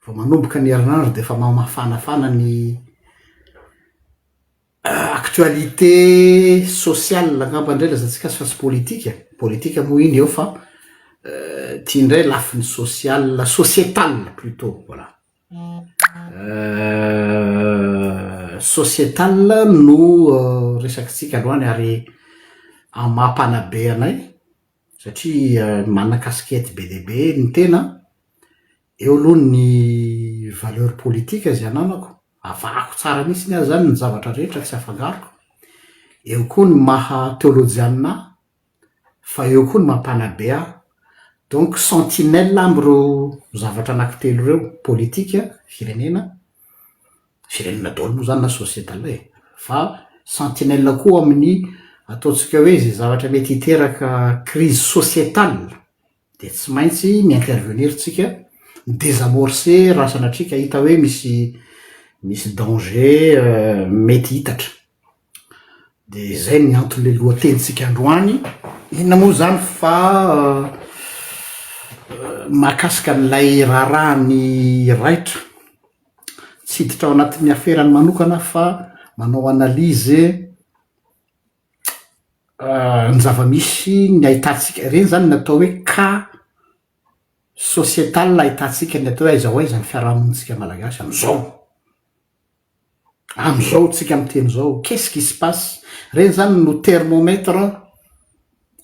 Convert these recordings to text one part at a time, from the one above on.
Vao manomboka ny herinandro dia efa mamafanafana ny actualité sociale angamba indray lazaintsika azy fa tsy politika, politika moa iny eo fa ty indray lafiny social, sociétal plutot, voilà. Sociétal no resakitsika androany ary amin'ny maha mpanabe anay satria manana casquette be dia be ny tena, eo aloha ny valeur politique izay ananako, avahako tsara mihitsy aho zany ny zavatra rehetra tsy afangaroko, eo koa ny maha teolojianina ahy fa eo koa ny maha mpanabe ahy, donc sentinelle aho am'ireo zavatra anankitelo ireo, politika, firenena, firenena daholo moa zany na sociétal e, fa sentinelle koa amin'ny ataontsika hoe zay zavatra mety hiteraka crise sociétale de tsy maintsy mi-intervenir tsika, mi-desamorcer raha sanatria ka hita hoe misy misy danger mety hitatra. De zay ny anton'le lohatenintsika androany, inona moa zany fa mahakasika an'ilay raharahan'i Raitra, tsy hiditra ao anatin'ny aferany manokana aho fa manao analyse ny zava-misy ny ahitantsika, ireny zany ny atao hoe cas sociétal ahitantsika ny atao hoe aiza ho aiza ny fiarahamonintsika malagasy am'zao. Am'zao tsika miteny zao, qu'est ce qui se passe? Reny zany no thermomètre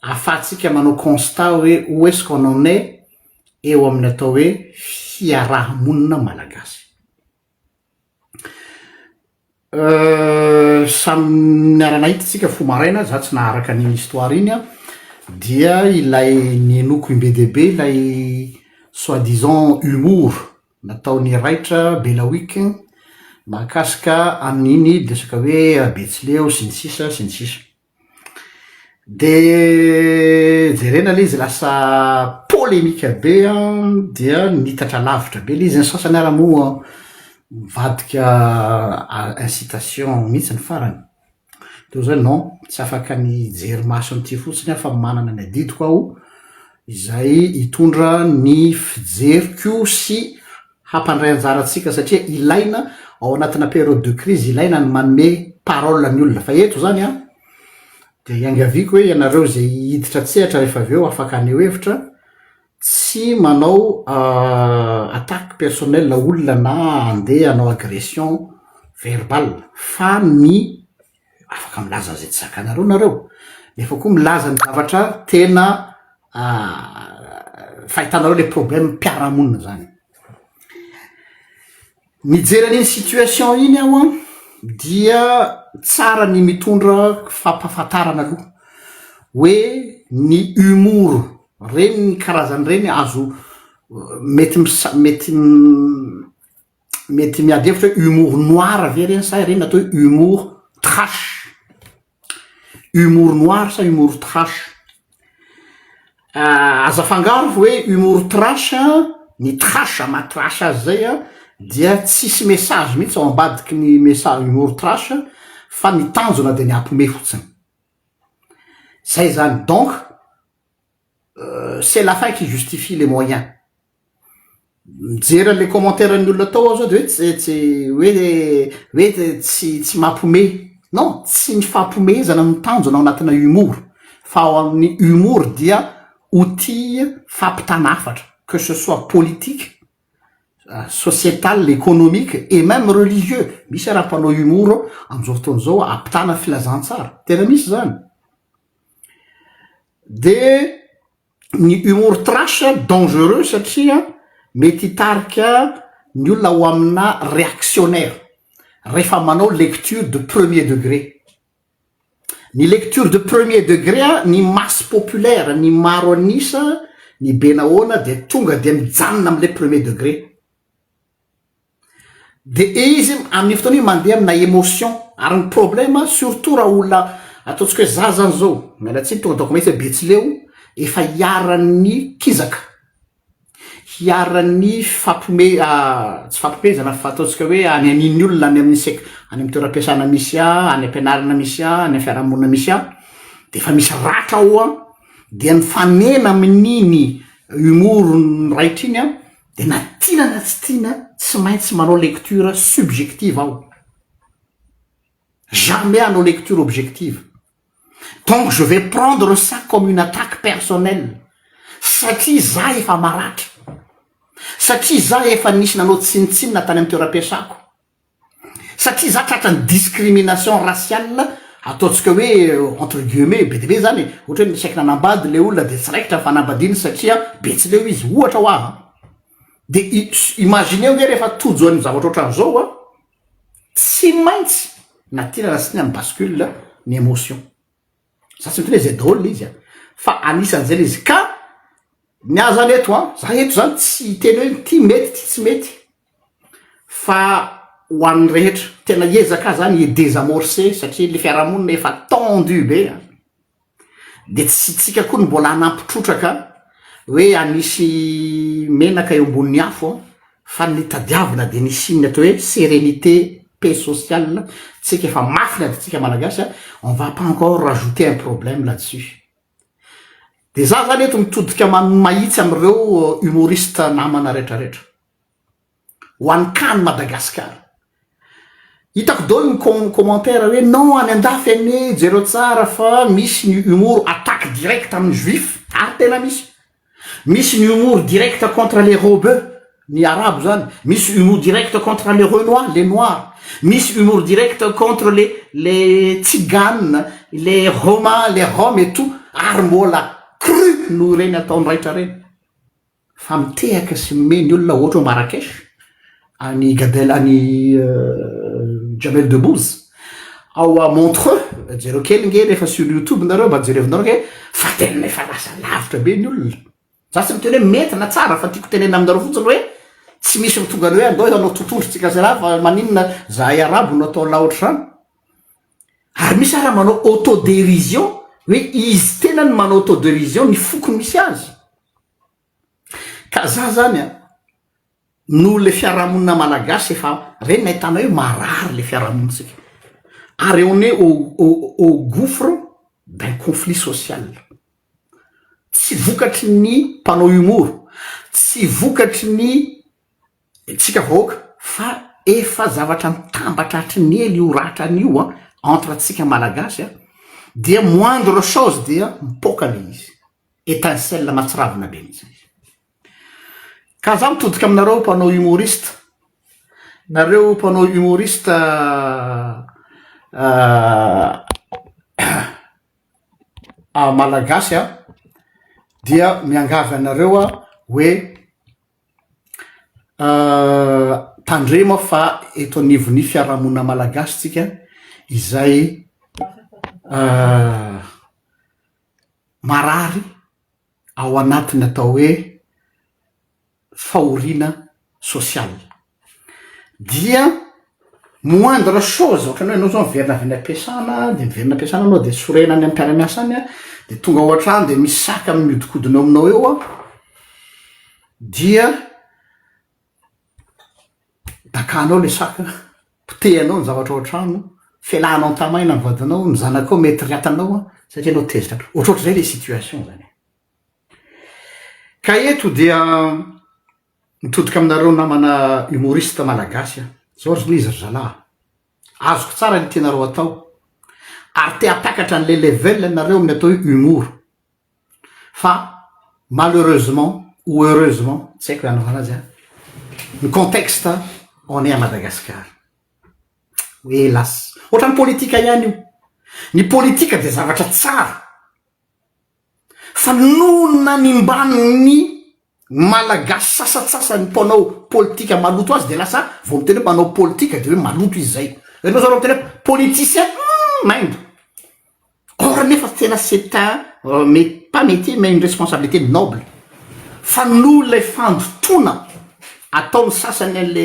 ahafahantsika manao constat hoe où est ce qu'on en est eo amin'ny atao hoe fiarahamonina malagasy. Samy niara-nahita tsika fo maraina, za tsy naharaka an'iny histoire iny an, dia ilay nihenoiko imbe dia be ilay soit disant humour nataon'i Raitra Belawick mahakasika an'iny resaka hoe Betsileo sy ny sisa sy ny sisa. De jerena le izy lasa polemika be an, dia nitatra lavitra be le izy, ny sasany ara moa mivadika incitation mihitsy ny farany, de zay non tsy afaka ny hijery maso an'ity fotsiny aho fa manana ny adidiko aho izay hitondra ny fijeriko sy hampandray anjara antsika satria ilaina ao anatina période de crise ilaina ny manome parole ny olona fa eto zany an de iangaviako hoe ianareo zay hiditra an-tsehatra rehefa avy eo afaka haneho hevitra tsy manao attaque personnel olona na andeha hanao agression verbale fa ny afaka milaza an'izay tsy zakanareo nareo nefa koa milaza ny zavatra tena fahitanareo le problème mpiarahamonina zany. Mijery an'iny situation iny aho an dia tsara ny mitondra fampahafantarana aloha hoe ny humour reny karazany reny azo mety misa- mety mety miady hevitra hoe humour noir ve reny sa ireny atao hoe humour trash, humour noir sa humour trash? Aza afangaro hoe humour trash ny trash maha trash azy zay an dia tsisy message mihitsy ao ambadiky ny messa- humour trash fa ny tanjona de ny hampiomehy fotsiny, zay zany donc c'est la fin qui justifie les moyens. Mijery an'le commentaire n'ny olona tao aho zao de hoe tsy tsy hoe hoe tsy tsy mampiomehy, non tsy ny fampihomehezana no tanjona ao anatina humour fa ao amin'ny humour dia outil fampitana hafatra que ce soit politique, societal, economique et même religieux, misy ara mpanao humour am'zao fotoana zao ampitana filazantsara, tena misy zany, de ny humour trash dangereux satria mety hitarika ny olona ho amina réactionnaire rehefa manao lecture de premier degré, ny lecture de premier degré a ny masse populaire ny maro an'isa ny be nahoana de tonga de mijanona am'le premier degré. De izy amin'io fotoana io mandeha amina émotion ary ny problème surtout raha olona ataontsika hoe za zany zao, miala tsiny tonga ataoko mihitsy hoe betsileo efa iharan'ny kizaka, hiharan'ny fampime- tsy fampimehezana fa ataontsika hoe any anin'ny olona any amin'ny sek- any amy toeram-piasana misy ahy, any am-pianarana misy ahy, any amy fiarahamonina misy ahy, de efa misy ratra ao an, dia mifanena amin'iny humour raitra iny an. De na tiana na tsy tiana tsy maintsy manao lecture subjective aho. Jamais hanao lecture objective. Donc je vais prendre ça comme une attaque personnelle satria za efa maratra, satria za efa nisy nanao tsinontsinona tany amin'ny toeram-piasako, satria za tratran'ny discrimination raciale ataontsika hoe entre guillemets be dia be zany e, ohatra hoe saiky nanambady le olona de tsy raikitra ny fanambadiany satria betsileo izy, ohatra hoa an, de imagineo nge rehefa tojo an'io zavatra ohatran'izao an, Tsy maintsy na tiana na tsy tiana mi-bascule ny émotion. Za tsy miteny hoe zay daholo le izy an, fa anisan'izay le izy ka ny ahy zany eto an, za eto zany tsy hiteny hoe ty mety ty tsy mety fa ho an'ny rehetra, tena hiezaka aho zany hi-desamorcer satria le fiarahamonina efa tendu be an. De tsy tsika koa no mbola hanampy trotraka hoe hanisy menaka eo ambonin'ny afo an, fa ny tadiavina de ny hisian'ny atao hoe sérénité, paix sociale, tsika efa mafy ny adintsika malagasy an, on va pas encore rajouter un problème là dessus. De za zany eto mitodika mahitsy amin'ireo humoriste namana retraretra. Ho an'ny can Madagascar. Hitako daholo ny com- commentaire hoe non any andafy anie jereo tsara fa misy ny humour attaque direct amin'ny juif ary tena misy. Misy ny humour direct contre les rebeux, ny arabo zany, misy humour direct contre les renois, les noirs, misy humour direct contre les les tziganes, les romains, les roms et tout ary mbola cru noho ireny ataony raitra ireny. Fa mitehaka sy mimehy ny olona ohatra hoe Marrakech, any Gad El any Jamel Debbouze, ao à Montreux, jereo kely nge rehefa sur youtube nareo mba jerevinareo nge fa tena efa lasa lavitra be ny olona. Za tsy miteny hoe mety na tsara fa tiako tenenina aminareo fotsiny hoe tsy misy tonga ny hoe andao hanao totohondry tsika sy raha fa maninona zahay arabo no atao laha ohatr'izany. Ary misy ara manao autodérision hoe izy tenany manao autodérision ny foko misy azy. Ka za zany an, noho le fiarahamonina malagasy efa reny nahitana hoe marary le fiarahamonintsika, ary on est au au au gouffre d'un conflit social, tsy vokatry ny mpanao humour, tsy vokatry ny tsika vahoaka fa efa zavatra mitambatra hatry ny ela io ratrana io an, entre antsika malagasy an, dia moindre chose dia mipoaka le izy. Etincelle mahatsiravina be mihitsy izy. Ka za mitodika aminareo mpanao humoriste, nareo mpanao humoriste malagasy an, dia miangavy anareo aho hoe tandremo aho fa eto anivon'ny fiarahamonina malagasy tsika izay marary ao anatin'ny atao hoe fahoriana sosialy dia moindre chose ohatran'ny hoe anao zao miverina avy any am-piasana de miverina am-piasana anao de sorena any amy mpiara-miasa any a de tonga ao an-trano de misy saka miodikodina eo aminao eo a dia Dakanao le saka, potehanao ny zavatra ao an-trano, felanao an-tamaina ny vadinao, ny zanakao mety riatanao an, satria ianao tezitra. Ohatrohatr'izay le situation zany e. Ka eto dia mitodika aminareo namana humoriste malagasy aho, zao ry izy ry zalahy a, azoko tsara ny tianareo atao, ary te hampiakatra an'le level nareo amin'ny atao hoe humour. Fa malheureusement ou heureusement, tsy haiko hoe anaovana azy an, ny contexte on est à Madagascar, hélas! Ohatran'ny politika ihany io, ny politika dia zavatra tsara fa noho ny nanimban'ny Malagasy sasantsasany mpanao politika maloto azy de lasa vao miteny hoe mpanao politika de hoe maloto izy zay, ianao zao raha miteny hoe politicien humm maimbo, or nefa tena c'est un pas métier mais une responsabilité noble, fa noho ilay fandotoana ataon'ny sasany an'le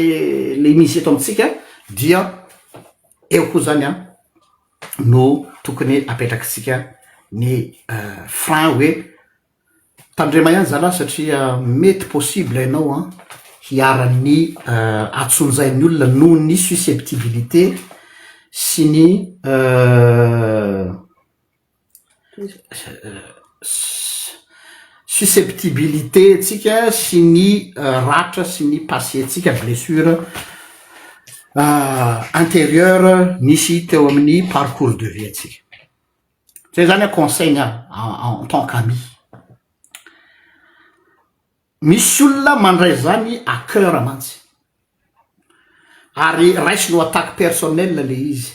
le misy eto amintsika dia eo koa zany an no tokony apetrakitsika ny frein hoe Tandrema ihany zalahy satria mety possible ianao an hiharan'ny antsonjain'ny olona noho ny susceptibilité sy ny susceptibilité ntsika sy ny ratra sy ny passé ntsika, blessure intérieure nisy teo amin'ny parcours de vie antsika. Zay zany an conseil ny ahy en tant qu'ami. Misy olona mandray zany à coeur mantsy ary raisiny ho attaque personnelle le izy,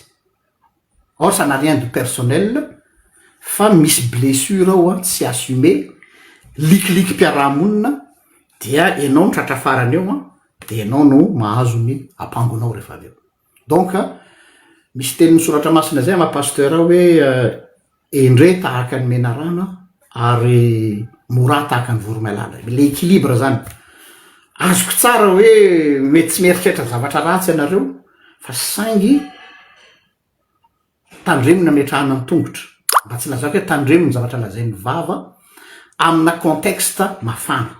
or ça n'a rien de personnel fa misy blessure ao an tsy assumer, likilikim-piarahamonina dia enao no tratra farany eo an, de enao no mahazo ny ampangonao rehefa avy eo. Donc misy tenin'ny soratra masina zay ama pasteur hoe Endre tahaka ny menarana ary mora tahaka ny voromailala. Le équilibre zany. Azoko tsara hoe mety tsy mieritreritra zavatra ratsy ianareo fa saingy tandremo ny ametrahana ny tongotra. Mba tsy lazako hoe tandremo ny zavatra lazain'ny vava amina contexte mafana.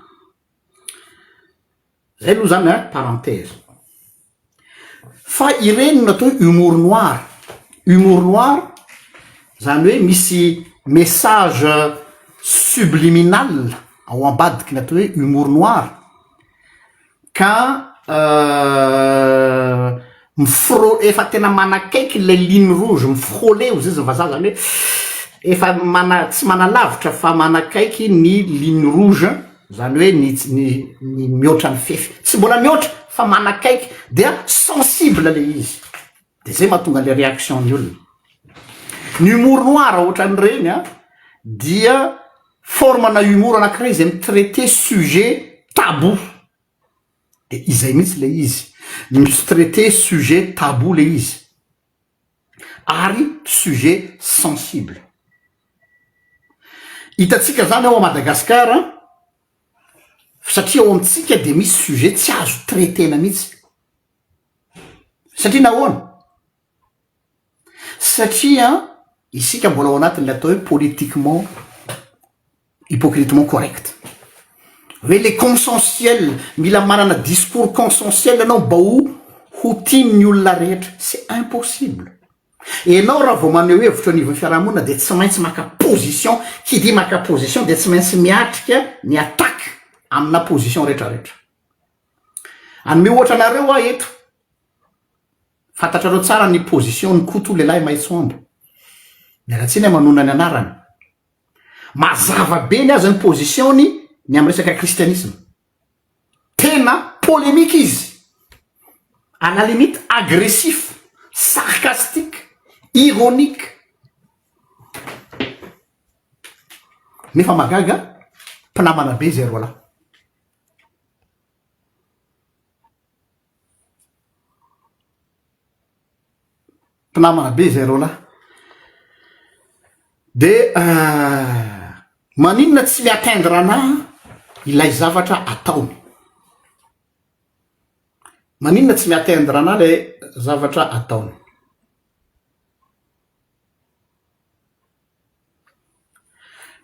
Zay aloha zany an, parenthèse. Fa ireny no atao hoe humour noir, humour noir zany hoe misy message subliminal ao ambadiky ny atao hoe humour noir ka mi-frô- efa tena manakaiky le ligne rouge, mi-frôler hozy izy ny vazaha zany hoe efa mana- tsy manalavitra fa manakaiky ny ligne rouge. Zany hoe ny ny ny mihoatra ny fefy, tsy mbola mihoatra fa manakaiky dia sensible le izy, de zay mahatonga le réaction ny olona. Ny humour noir ohatran'ireny an dia forme na humour anakiray zay mi-traiter sujet tabou, de izay mihitsy le izy, mi-traiter sujet tabou le izy ary sujet sensible. Hitantsika zany ao Madagasikara satria ao amintsika de misy sujet tsy azo traiter-na mihitsy, satria nahoana? Satria isika mbola ao anatin'le atao hoe politiquement hypocritement correct, hoe le consensuel, mila manana discours consensuel anao mba ho ho tian'ny olona rehetra, c'est impossible. Enao raha vao maneho hevitra eo anivon'ny fiarahamonina dia tsy maintsy maka position, qui dit maka position dia tsy maintsy miatrika ny attaque amina position retraretra. Hanome ohatra anareo aho eto, fantatrareo tsara ny position ny Koto lehilahy maitso ambo, miala tsiny aho manonona ny anarany, mazava be ny azy ny position-ny ny amin'ny resaka kristianisma. Tena polémique izy, à la limite agressif, sarcastique, ironique. Nefa mahagaga, mpinamana be izay roalahy. Mpinamana be izay roalahy. De maninona tsy mi-atteindre anah ilay zavatra ataony? Maninona tsy mi-atteindre anah le zavatra ataony?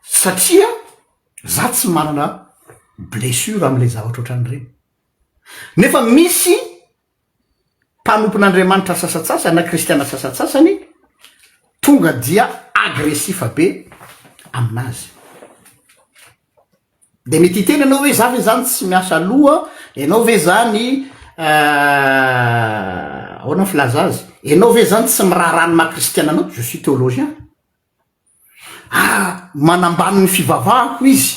Satria za tsy manana blessure amle zavatra ohatran'ireny. Nefa misy mpanompon'Andriamanitra sasantsasany na kristiana sasantsasany tonga dia agressif be aminazy. De mety hiteny ianao hoe za ve zany tsy miasa loha, ianao ve zany ahoana ny filaza azy, ianao ve zany tsy miraharaha ny maha kristiana anao, je suis théologien. Ah, manambany ny fivavahako izy,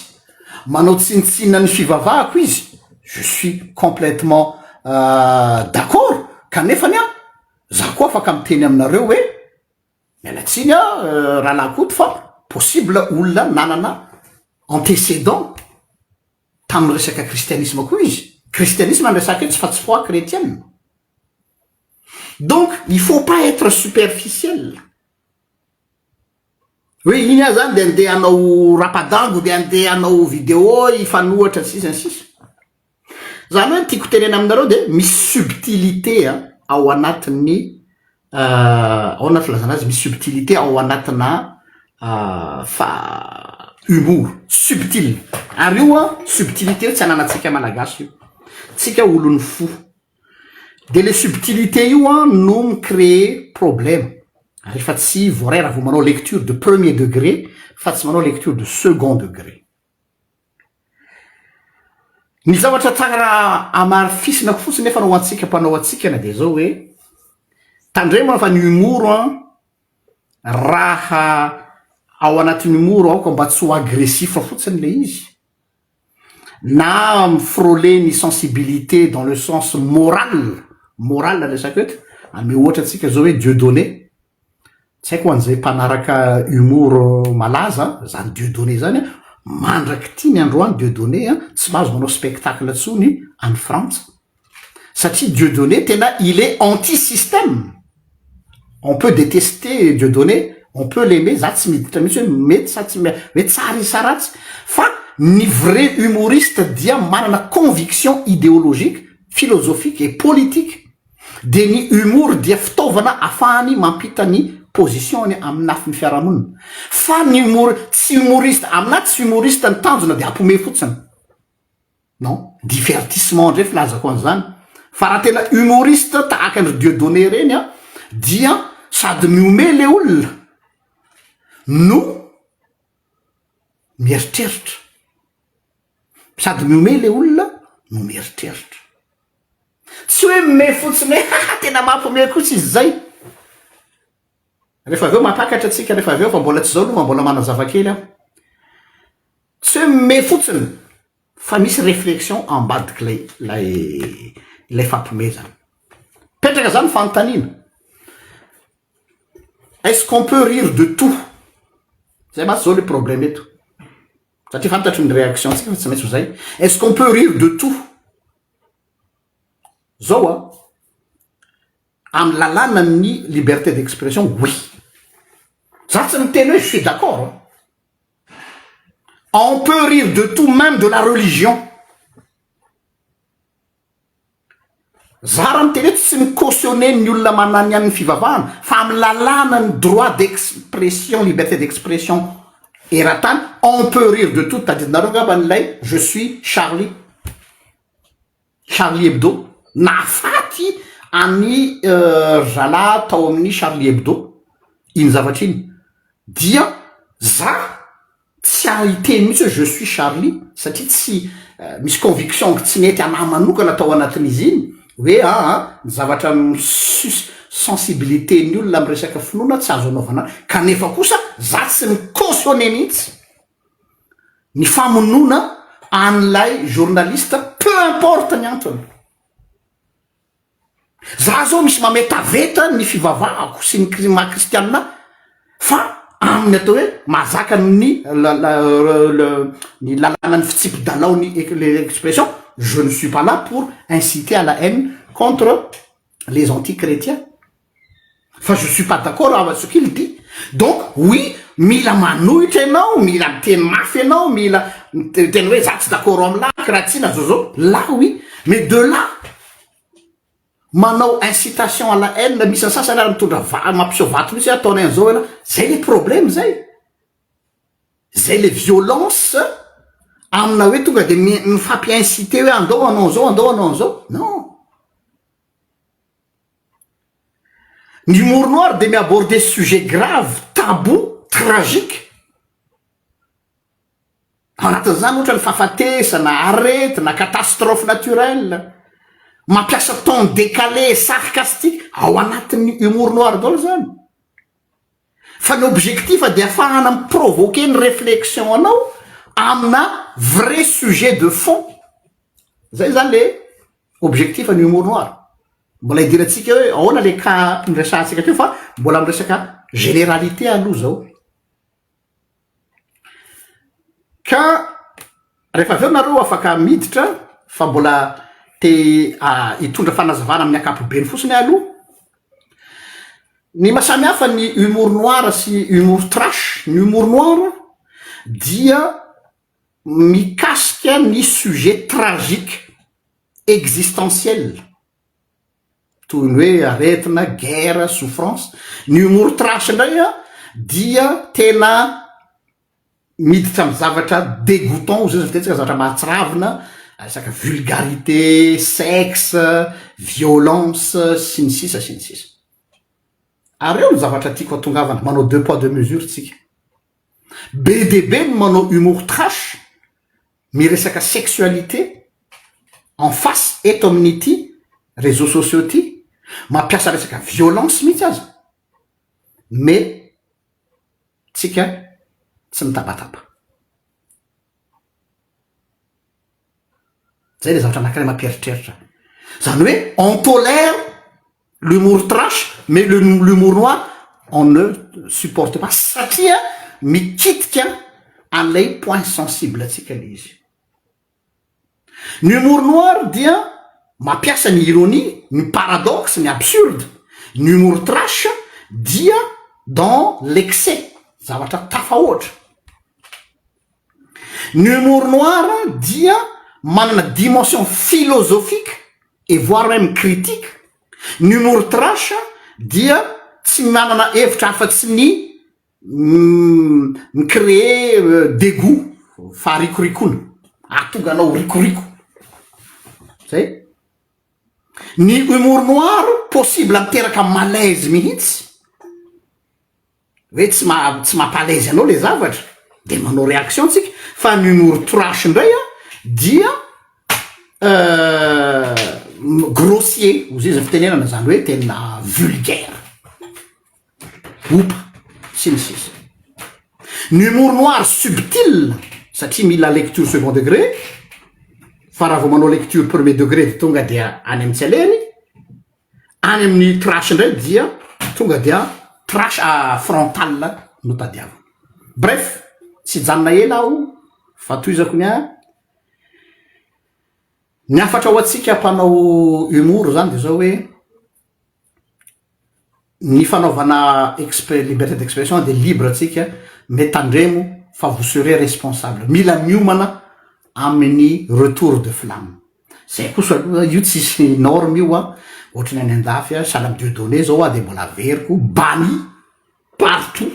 manao tsinontsinona ny fivavahako izy, je suis complètement d'accord, kanefany an, za koa afaka miteny aminareo hoe, miala tsiny an rahalahy Koto fa possible olona nanana antécédent tamin'ny resaka kristianisma koa izy, kristianisma ny resaka eto fa tsy foi chrétienne, donc il faut pas être superficiel. Hoe iny aho zany de andeha hanao rapadango de andeha hanao video hifanohatra sy sisa ny sisa. Zany hoe ny tiako tenena aminareo de misy subtilité a ao anatin'ny ahoana filazana azy, misy subtilité ao anatina fa- humour, subtile, ary io an subtilité io tsy ananantsika malagasy io, tsika olon'ny fo. De le subtilité io an no mi-créer problème rehefa tsy voaray raha vao manao lecture de premier degré fa tsy manao lecture de second degré. Ny zavatra tsara amarifisina fotsiny nefa ho antsika mpanao hatsikana dia zao hoe, tandremana fa ny humour an, raha ao anatin'ny humour aoka mba tsy ho agressif fotsiny le izy, na mi-frôler ny sensibilité dans le sens moral, moral resako eto, anome ohatra antsika zao hoe Dieudonné, Tsy haiko ho an'izay mpanaraka humour malaza zany Dieudonné zany an, mandrak'ity ny androany Dieudonné an tsy mahazo manao spectacle tsony any Frantsa satria Dieudonné tena il est anti système, on peut detester Dieudonné, on peut l'aimer, za tsy miditra mihitsy hoe mety sa tsy hoe tsara izy sa ratsy fa ny vrai humoriste dia manana conviction idéologique, philosophique et politique. Dia ny humour dia fitaovana afahany mampita ny position-ny amin'ny lafiny fiarahamonina. Fa ny humour, tsy humoriste, aminà tsy humoriste ny tanjona dia ampiomehy fotsiny. Non, divertissement indray filazako an'izany. Fa raha tena humoriste tahaka an-dry Dieudonné ireny an, dia sady mihomehy le olona no mieritreritra. Sady mihomehy le olona no mieritreritra. Tsy hoe mimehy fotsiny hoe haha tena mampimehy kosa izy zay. Rehefa avy eo mampakatra antsika rehefa avy eo fa mbola tsy zao aloha fa mbola manazava kely aho. Tsy hoe mimehy fotsiny fa misy réflexion ambadik'ilay ilay ilay fampimehezana. Mipetraka zany fanontaniana, est-ce qu'on peut rire de tout? Zay mantsy zao le problème eto. Satria fantatro ny réaction tsika fa tsy maintsy ho zay. Est-ce qu'on peut rire de tout? Zao an, amy lalàna ny liberté d'expression oui. Za tsy miteny hoe je suis d'accord an. On peut rire de tout même de la religion. Za raha miteny eto tsy mi-cautionner ny olona mananiany ny fivavahana fa amin'ny lalàna ny droit d'expression, liberté d'expression eran-tany, on peut rire de tout, tadidinareo angamba an'ilay je suis Charlie, Charlie Hebdo, nahafaty an'i ry zalahy tao amin'ny Charlie Hebdo iny zavatra iny, dia za Tsy hiteny mihitsy hoe je suis Charlie satria tsy misy conviction tsy nety anah manokana tao anatin'izy iny hoe aa ny zavatra mi-sus sensibilité ny olona am resaka finoana tsy azo anaovana kanefa kosa za tsy mi-cautionner mihitsy ny famonoana an'ilay journaliste peu importe ny antony. Za zao misy mametaveta ny fivavahako sy ny maha kristianina ahy fa amin'ny atao hoe mahazaka ny ny lalànan'ny fitsipi-dalao ny expression je ne suis pas là pour inciter à la haine contre les anti-chrétiens fa je suis pas d'accord avec ce qu'il dit donc oui mila manohitra ianao mila miteny mafy ianao mila miteny hoe za tsy d'accord am'lah kiraha tsy na zao zao là oui mais de là manao incitation à la haine misy ny sasany ary mitondra va- mampiseho vato mihitsy hoe ataonay an'izao ianao zay le problème zay zay le violence amina hoe tonga de mi- mifampi inciter hoe andao hanao an'izao andao hanao an'izao non Ny humour noir dia mi-aborder sujet grave, tabou, tragique. Ao anatin'izany ohatra ny fahafatesana, aretina, catastrophe naturelle. Mampiasa ton décalé, sarcastique, ao anatin'ny humour noir daholo izany. Fa ny objectif dia afahana mi-provoquer ny réflexion anao amina vrai sujet de fond. Zay zany le objectif ny humour noir. Mbola hidirantsika hoe ahoana le cas niresahantsika teo fa mbola miresaka généralité aloha zao. Ka rehefa avy eo nareo afaka miditra fa mbola te hitondra fanazavana amin'ny ankapobeny fotsiny aho aloha. Ny maha samy hafa ny humour noir sy humour trash, ny humour noir dia mikasika ny sujet tragique existentiel toy ny hoe aretina, guerre, souffrance, ny humour trash indray an dia tena miditra amy zavatra degoutant hoy zay fitentsika zavatra mahatsiravina resaka vulgarité, sexe, violence sy ny sisa sy ny sisa, ary eo ny zavatra tiako atongavana manao deux poids deux mesures tsika. Be dia be ny manao humour trash, miresaka sexualité. en face eto amin'ity réseaux sociaux ity, mampiasa resaka violence mihitsy aza, mais tsika tsy mitabataba. Zay le zavatra anakiray mampieritreritra. Zany hoe on tolère l'humour trash mais le l'humour noir on ne supporte pas satria mikitika an'ilay point sensible antsika le izy. Ny humour noir dia mampiasa ny ironie, ny paradoxe, ny absurde. Ny humour trash dia dans l'excès, zavatra tafahoatra. Ny humour noir dia manana dimension philosophique et voire même critique, ny humour trash dia tsy manana hevitra afa-tsy ny mi-créer dégout, faharikorikoana, ahatonga anao ho rikoriko, zay. Ny humour noir possible miteraka malaise mihitsy. Hoe tsy maha tsy mampa à l'aise anao le zavatra de manao réaction tsika fa ny humour trash ndray a dia grossier ozy izy ny fitenenana zany hoe tena vulgaire, opa sy ny sisa. Ny humour noir subtile satria mila lecture second degré fa raha vao manao lecture premier degré de tonga dia any amy tsy alehany. Any amin'ny trash indray dia tonga dia trash frontal no tadiavina. Bref, tsy hijanona ela aho fa tohizako ny ahy. Ny hafatra ho antsika mpanao humour zany de zao hoe ny fanaovana exp- liberté d'expression de libre antsika mais tandremo fa vous serez responsable, mila miomana amin'ny retour de flamme. Zay kosa aloha io tsisy norme io a, ohatry ny any andafy a, sahala amy Dieudonné zao a de mbola averiko banni partout,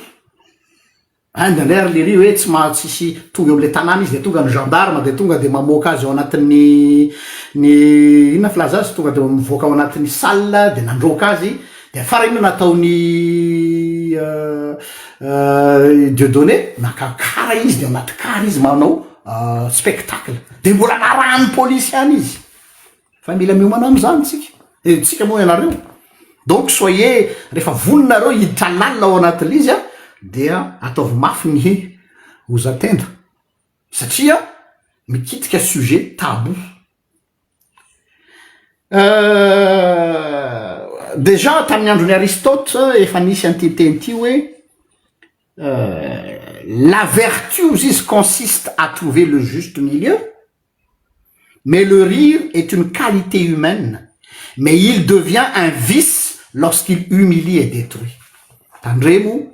any indraindray ary lery hoe tsy maha tsisy tonga eo amle tanàna izy de tonga ny gendarme de tonga de mamoaka azy ao anatin'ny ny inona filaza azy tonga de mivoaka ao anatin'ny salle de nandroaka azy de afara inona nataony Dieudonné naka car izy de ao anaty car izy manao spectacle de mbola narahan'ny polisy ihany izy fa mila miomana am'zany tsika e tsika moa ianareo donc soyez rehefa vonona nareo hiditra lalina ao anatin'le izy a dia ataovy mafy ny hozatenda satria mikitika sujet tabou. Déjà tamin'ny andron'i Aristote efa nisy an'ity teny ity hoe la vertu ozy izy consiste à trouver le juste milieu mais le rire est une qualité humaine mais il devient un vice lorsqu'il humilie et détruit. Tandremo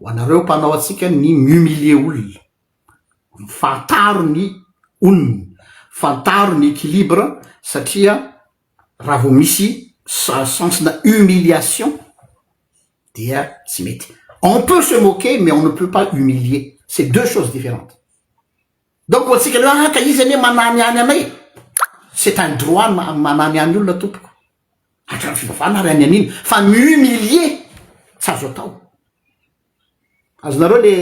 ho anareo mpanao antsika ny mi-humilier olona. Fantaro ny onony, fantaro ny équilibre satria raha vao misy sens-na humiliation dia tsy mety. On peut se moquer mais on ne peut pas humilier, c'est deux choses différentes. Donc ho antsika le hoe ah ka izy anie mananiany anay, c'est un droit ny mananiany olona tompoko, hatramin'ny fivavahana ary anianiana, fa mi-humilier tsy azo atao. Azonareo le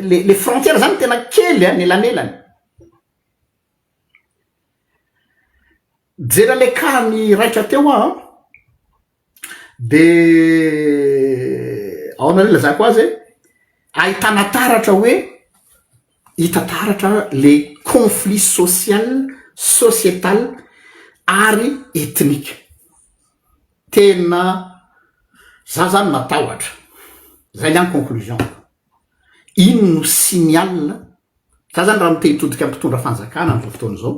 le le frontière zany tena kely a ny elanelany. Mijery an'le cas ny raitra teo aho an, de ahoana re ilazako azy e, ahitana taratra hoe hita taratra le conflit social, societal ary ethnique. Tena za zany matahotra, zay ny ahy ny conclusion-ko, iny no signal, za zany raha te hitodika mpitondra fanjakana am'zao fotoana zao,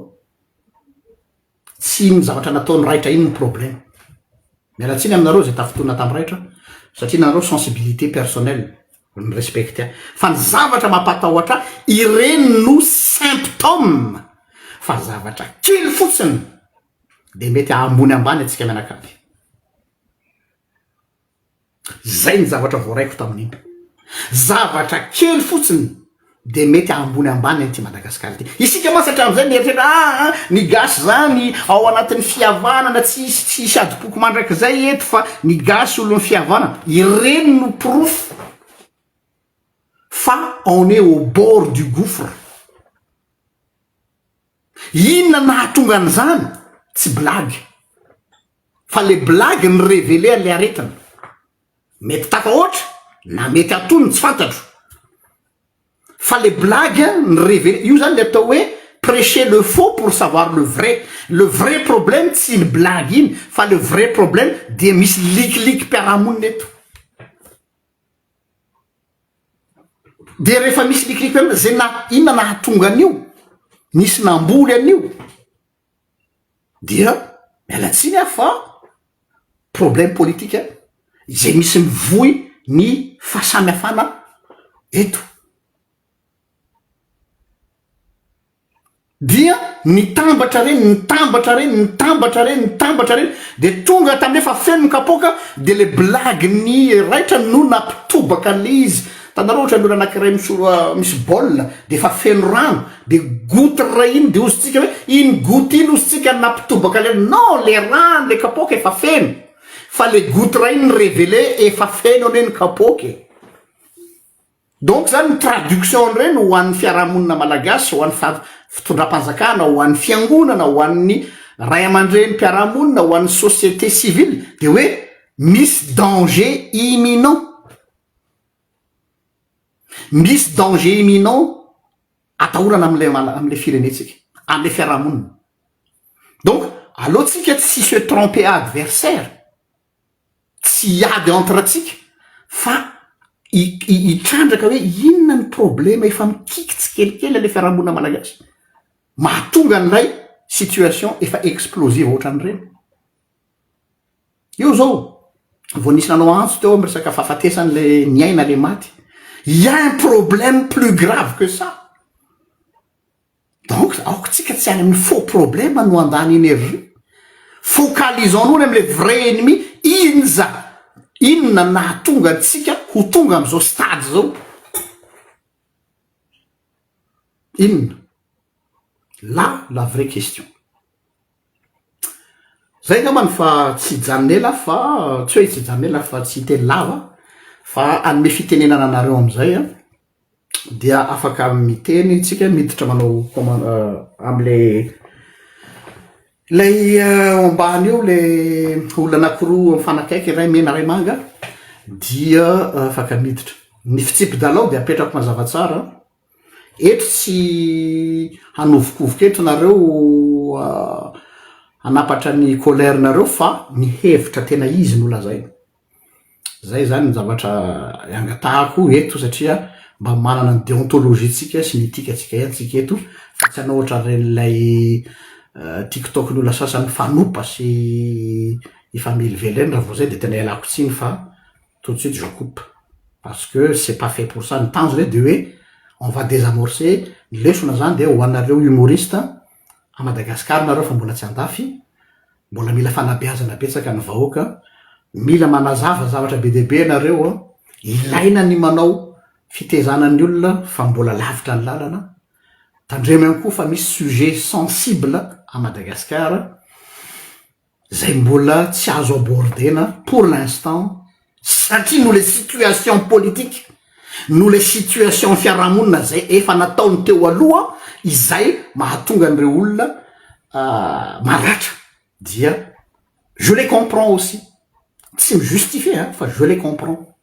tsy iny zavatra nataony raitra iny ny problema, miala tsiny aminareo zay tafintohina tamy raitra satria nareo sensibilité personnelle mi-respecte ahy, fa ny zavatra mampatahotra ahy ireny no symptôme fa zavatra kely fotsiny de mety hahambony ambany antsika mianakavy. Zay ny zavatra voaraiko tamin'iny. Zavatra kely fotsiny de mety hahambony ambany an'ity Madagasikara ity. Isika mantsy hatramin'izay mieritreritra ah ah ny gasy zany ao anatin'ny fihavanana tsy hisy tsy hisy adim-poko mandrakizay eto fa ny gasy olon'ny fihavanana. Ireny no porofo fa on est au bord du gouffre. Inona nahatonga an'izany? Tsy blague. Fa le blague ni-reveler an'le aretina. Mety tafahoatra na mety antonony tsy fantatro. Fa le blague ni-reveler, io zany le atao hoe precher le faux pour savoir le vrai. Le vrai problème tsy iny blague iny fa le vrai problème dia misy likilikim-piarahamonina eto. Dia rehefa misy likilikim-piarahamonina, zay na inona nahatonga an'io, nisy namboly an'io. Dia miala tsiny aho fa problème politique izay misy mivoy ny fahasamihafana eto. Dia nitambatra reny, nitambatra reny, nitambatra reny, nitambatra reny, de tonga tamin'ny efa feno ny kapoaka de le blague ny raitra no nampitobaka an'le izy. Hitanareo ohatran'ny olona anankiray misolo misy bol de efa feno rano de goutte ray iny de hozy tsika hoe iny goutte iny hozy tsika nampitobaka le non le rano le kapoaka efa feno fa le goutte ray iny ni-reveler efa feno anie ny kapoaka e. Donc zany ny traduction an'ireny ho an'ny fiarahamonina malagasy, ho an'ny fitondram-panjakana, ho an'ny fiangonana, ho an'ny ray aman-drenim-piarahamonina, ho an'ny société civile de hoe misy danger imminent, misy danger imminent atahorana am'le am'le firenentsika, am'le fiarahamonina. Donc aleo tsika tsy se tromper adversaire. Tsy hiady entre antsika fa hitrandraka hoe inona ny problema efa mikiky tsikelikely le fiarahamonina malagasy mahatonga an'ilay situation efa explosive ohatran'ireny. Io zao vao nisy nanao antso teo am resaka fahafatesan'le niaina le maty, il y a un problème plus grave que ça. Donc aoka tsika tsy any amin'ny faux problème no handany énergie, focalisons-nous any amle vrai ennemi, inza, inona no nahatonga antsika ho tonga am'zao stade zao? Inona? Là la vraie question. Zay angambany fa tsy hijanona ela fa, tsy hoe tsy hijanona ela fa tsy hiteny lava fa hanome fitenenana anareo am'zay aho. dia afaka miteny tsika miditra manao comment amle lay ao ambany eo le olona anakiroa mifanakaiky iray mena iray manga dia afaka miditra, ny fitsipi-dalao dia apetrako mazava tsara, eto tsy hanovokovoka eto nareo hanapatra ny colère nareo fa ny hevitra tena izy no lazaina. Zay zany ny zavatra angatahako eto satria mba manana ny deontologie-tsika sy ny éthique-ntsika ihany tsika eto fa tsy hanao ohatran'ireny tiktok-n'ny olona sasany mifanopa sy hifamelively ireny, raha vao zay de tena ialako tsiny fa tout de suite je coupe parce que c'est pas fait pour ça, ny tanjona eto de hoe on va désamorcer ny lesona zany de ho anareo humoriste à Madagascar nareo fa mbola tsy andafy, Mbola mila fanabeazana betsaka ny vahoaka, mila manazava zavatra be dia be ianareo an, ilaina ny manao fitezana ny olona fa mbola lavitra ny lalana, tandremo ihany koa fa misy sujet sensible à Madagascar zay mbola tsy azo abordena pour l'instant satria noho le situation politique, noho le situation fiarahamonina zay efa nataony teo aloha izay mahatonga an'ireo olona maratra dia je les comprends aussi, tsy mi-justifier an, fa je les comprends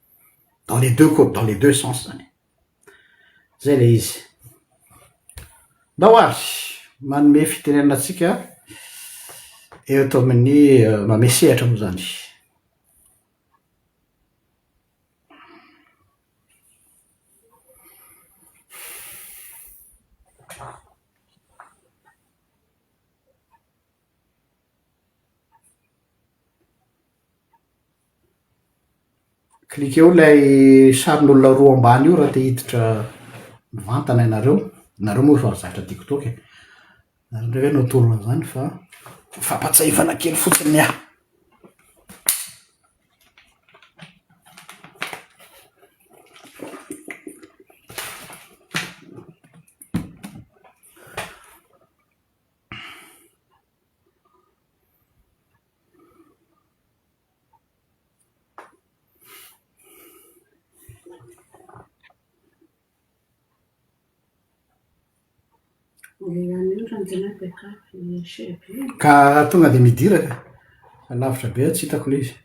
dans les deux cô- dans les deux sens zany, zay le izy. Ndao ary manome fitenenana antsika eto amin'ny mamehy sehatra moa zany. Cliqueo ilay sarin'olona roa ambany io raha te hiditra mivantana ianareo, nareo moa efa zatra tiktok e, nareo ndray ve no atoro an'izany fa fampatsiahivana kely fotsiny ny ahy. Ka tonga dia midira ka. Fa lavitra be aho tsy hitako ilay izy.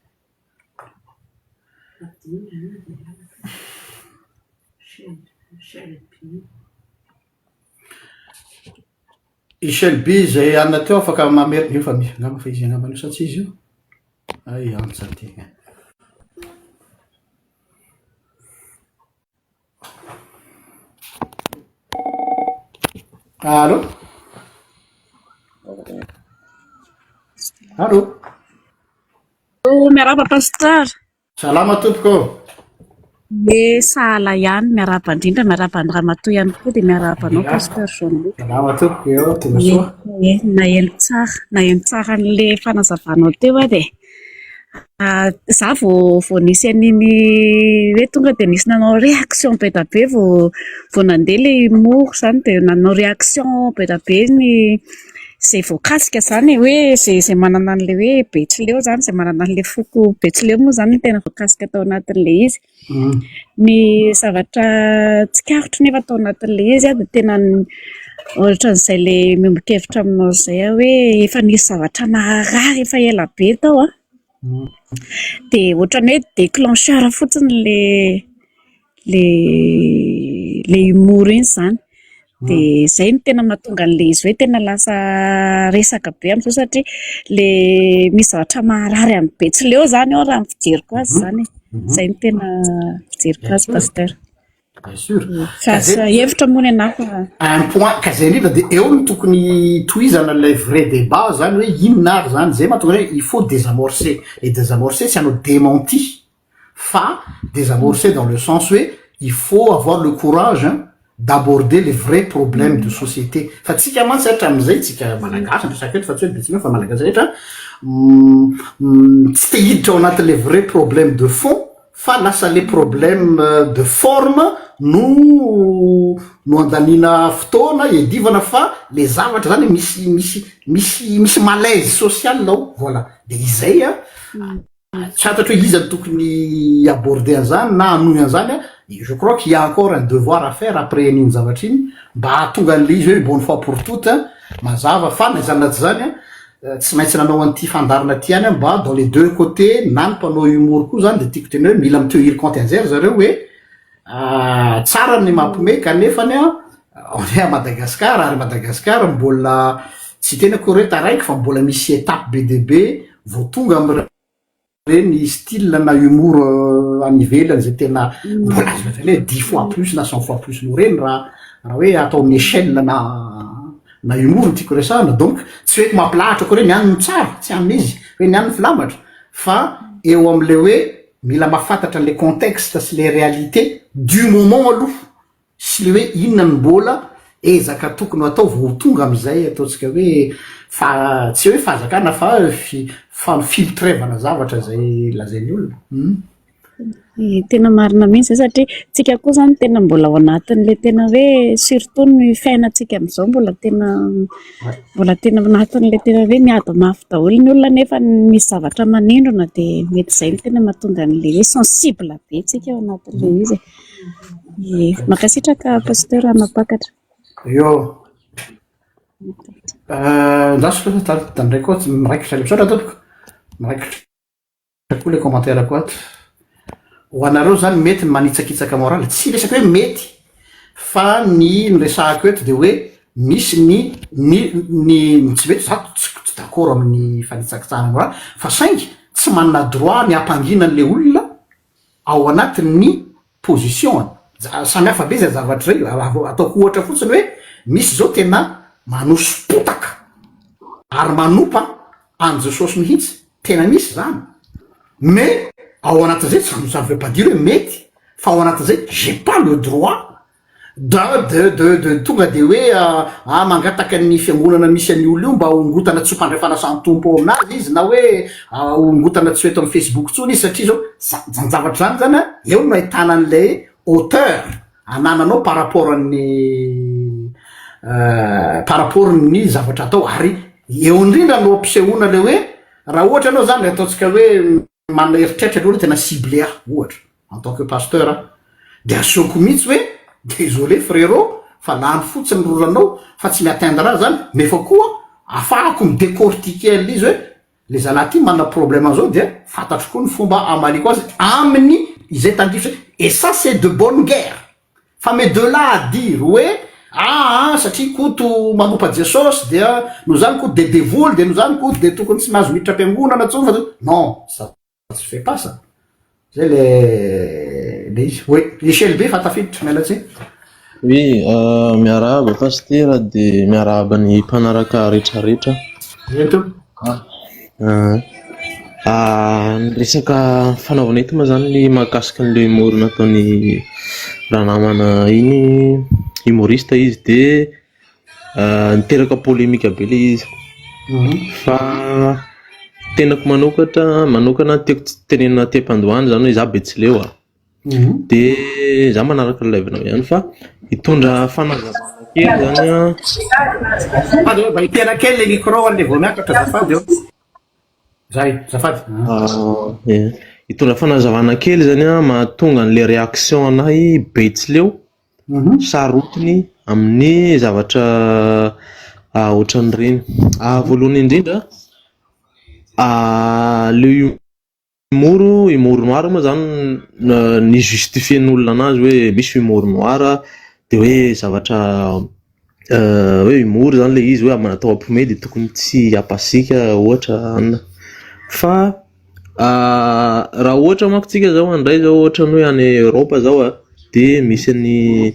I Shelby izay anona teo afaka mamerina io fa misy angamba fa izy angamba io sa tsy izy io? Ay antsa ty. Allô? Allô? Miarahaba Pasteur. Salama tompoko ô. Ie, sahala ihany, miarahaba indrindra, miarahaba an'i Ramatoa ihany koa dia miarahaba anao Pasteur Jean Luc. Salama tompoko eo, tonga soa. Ie, naheno tsara, naheno tsara an'ilay fanazavanao teo aho dia za vao vao nisy an'iny hoe tonga dia nisy nanao réaction be dia be vao vao nandeha ilay humour izany dia nanao réaction be dia be ny izay voakasika izany e, hoe izay izay manana an'ilay hoe betsileo izany, izay manana an'ilay foko betsileo moa izany no tena voakasika tao anatin'ilay izy. Ny zavatra tsikaritro nefa tao anatin'ilay izy dia tena ohatran'izay ilay miombon-kevitra aminao izay aho hoe efa nisy zavatra naharary efa ela be tao an, dia ohatran'ny hoe déclencheur fotsiny ilay ilay ilay humour iny izany. Dia izay no tena mahatonga an'ilay izy hoe tena lasa resaka be amin'izao satria ilay misy zavatra maharary an'ny Betsileo izany ao raha ny fijeriko azy izany e. Izay no tena fijeriko azy Pasteur. Bien sûr. Fa hevitra moa ny anahy fa. Un point, ka izay indrindra dia eo no tokony tohizana ilay vrai débat izany hoe inona ary izany, izay mahatonga hoe il faut désamorcer, et désamorcer tsy hanao démenti fa désamorcer dans le sens hoe il faut avoir le courage d'aborder les vrais problèmes de société fa tsika mantsy hatramin'izay tsika malagasy no resaka eto fa tsy hoe betsileo fa malagasy rehetra tsy te hiditra ao anatin'le vrai problème de fond fa lasa le problème de forme no no andaniana fotoana iadivana fa le zavatra zany misy misy misy misy malaise social ao voilà de izay a Tsy fantatro hoe iza no tokony hi-aborder an'izany na hanohy an'izany an, je crois qu'il y a encore un devoir à faire après an'iny zavatra iny mba hahatonga an'ilay izy hoe une bonne fois pour toutes mazava fa na izany na tsy izany an, tsy maintsy nanao an'ity fandaharana ity ihany aho mba dans les deux côtés na ny mpanao humour koa izany dia tiako tenenina hoe mila mi-tenir compte an'izay ry zareo hoe tsara ny mampiomehy kanefany an on est à Madagascar ary Madagascar mbola tsy hiteny akory hoe taraiky fa mbola misy étape be dia be vao tonga amin'ireny style na humour any ivelany izay tena mbola azo lazaina hoe dix fois plus na cent fois plus noho ireny raha raha hoe atao amin'ny échelle na na humour no tiako resahana donc tsy hoe mampilahatra akory hoe ny any no tsara tsy any izy hoe ny any no filamatra fa eo amin'ilay hoe mila mahafantatra an'ilay contexte sy les réalités du moment aloha sy le hoe inona no mbola ezaka tokony ho atao vao ho tonga amin'izay ataontsika hoe fa tsy hoe fahazakana fa fi- fa-filtrevana zavatra izay lazain'ny olona. Hum. Ie, tena marina mihitsy izay satria tsika koa izany tena mbola ao anatin'ilay tena hoe surtout ny fiainantsika amin'izao mbola tena mbola tena ao anatin'ilay tena hoe miady mafy daholo ny olona nefa misy zavatra manindrona dia mety izay no tena mahatonga an'ilay hoe sensible be tsika ao anatin'ilay izy e. Ie, mankasitraka Pasteur nampakatra. Eo. Andraso fa tandray koa tsy miraikitra le misaotra tompoko. Miraikitra koa le commentaire ko ato. Ho anareo zany mety ny manitsakitsaka morale. Tsy resaka hoe mety fa ny noresahako eto de hoe misy ny ny ny tsy mety za tsy tsy d'accord amin'ny fanitsakitsahana morale fa saingy tsy manana droit ny hampangina an'le olona ao anatin'ny position-ny. Samy hafa be zay zavatra zay, ataoko ohatra fotsiny hoe misy zao tena manoso-potaka ary manompa an'i Jesosy mihitsy, tena misy zany, mais ao anatin'izay ça ne veut pas dire hoe mety fa ao anatin'izay j'ai pas le droit De de de de tonga de hoe ah mangataka ny fiangonana misy an'io olona io mba hongotana tsy ho mpandray fanasan'ny Tompo ao aminazy izy na hoe hongotana tsy ho eto amin'ny Facebook intsony izy satria zao, za- zany zavatra zany zany an, eo no ahitana an'ilay hauteur anananao par rapport an'ny par rapport ny zavatra atao ary eo indrindra no ampisehoana le hoe raha ohatra ianao zany ataontsika hoe manana eritreritra aloha tena ciblé ahy ohatra en tant que pasteur aho de asehoko mihitsy hoe désolé frérot. fa lany fotsiny ny rolanao fa tsy mi-atteindre azy zany, nefa koa afahako mi-decortiquer an'le izy hoe le zalahy ty manana problème an'zao dia fantatro koa ny fomba hamaliako azy amin'ny izay tandrify zay, et ça c'est de bonne guerre. Fa mais de là à dire hoe aa satria Koto manompa Jesosy dia noho zany Koto de devoly de noho zany Koto de tokony tsy mahazo miditra am-piangonana tsony fa non ça se fait pas ça. Zay le le izy. Oui, Michel be fa tafiditra, miala tsiny. Oui, miarahaba Pasitera de miarahaba ny mpanaraka rehetrarehetra. Ento. Ny resaka fanaovana eto moa zany ny mahakasika an'le humour nataony ranamana iny, humoriste izy de niteraka polémique be le izy. Fa tenako manokatra manokana tiako tenenina aty am-pandohana zany hoe za betsileo a. De za manaraka ny live-nao ihany fa hitondra fanazavana kely zany a. Azafady mba hitena kely le micro an'le vao miakatra, azafady eo. Zay, azafady. Ie. Hitondra fanazavana kely zany a mahatonga an'le réaction anahy betsileo sarotiny amin'ny zavatra ohatran'ireny. Voalohany indrindra, le humour, humour noir moa zany ny justifien'olona anazy hoe misy humour noir de hoe zavatra hoe humour zany le izy hoe natao ampime de tokony tsy hampasiaka ohatra anona. Fa raha ohatra manko tsika zao andray zao ohatra ny hoe any Europe zao a de misy any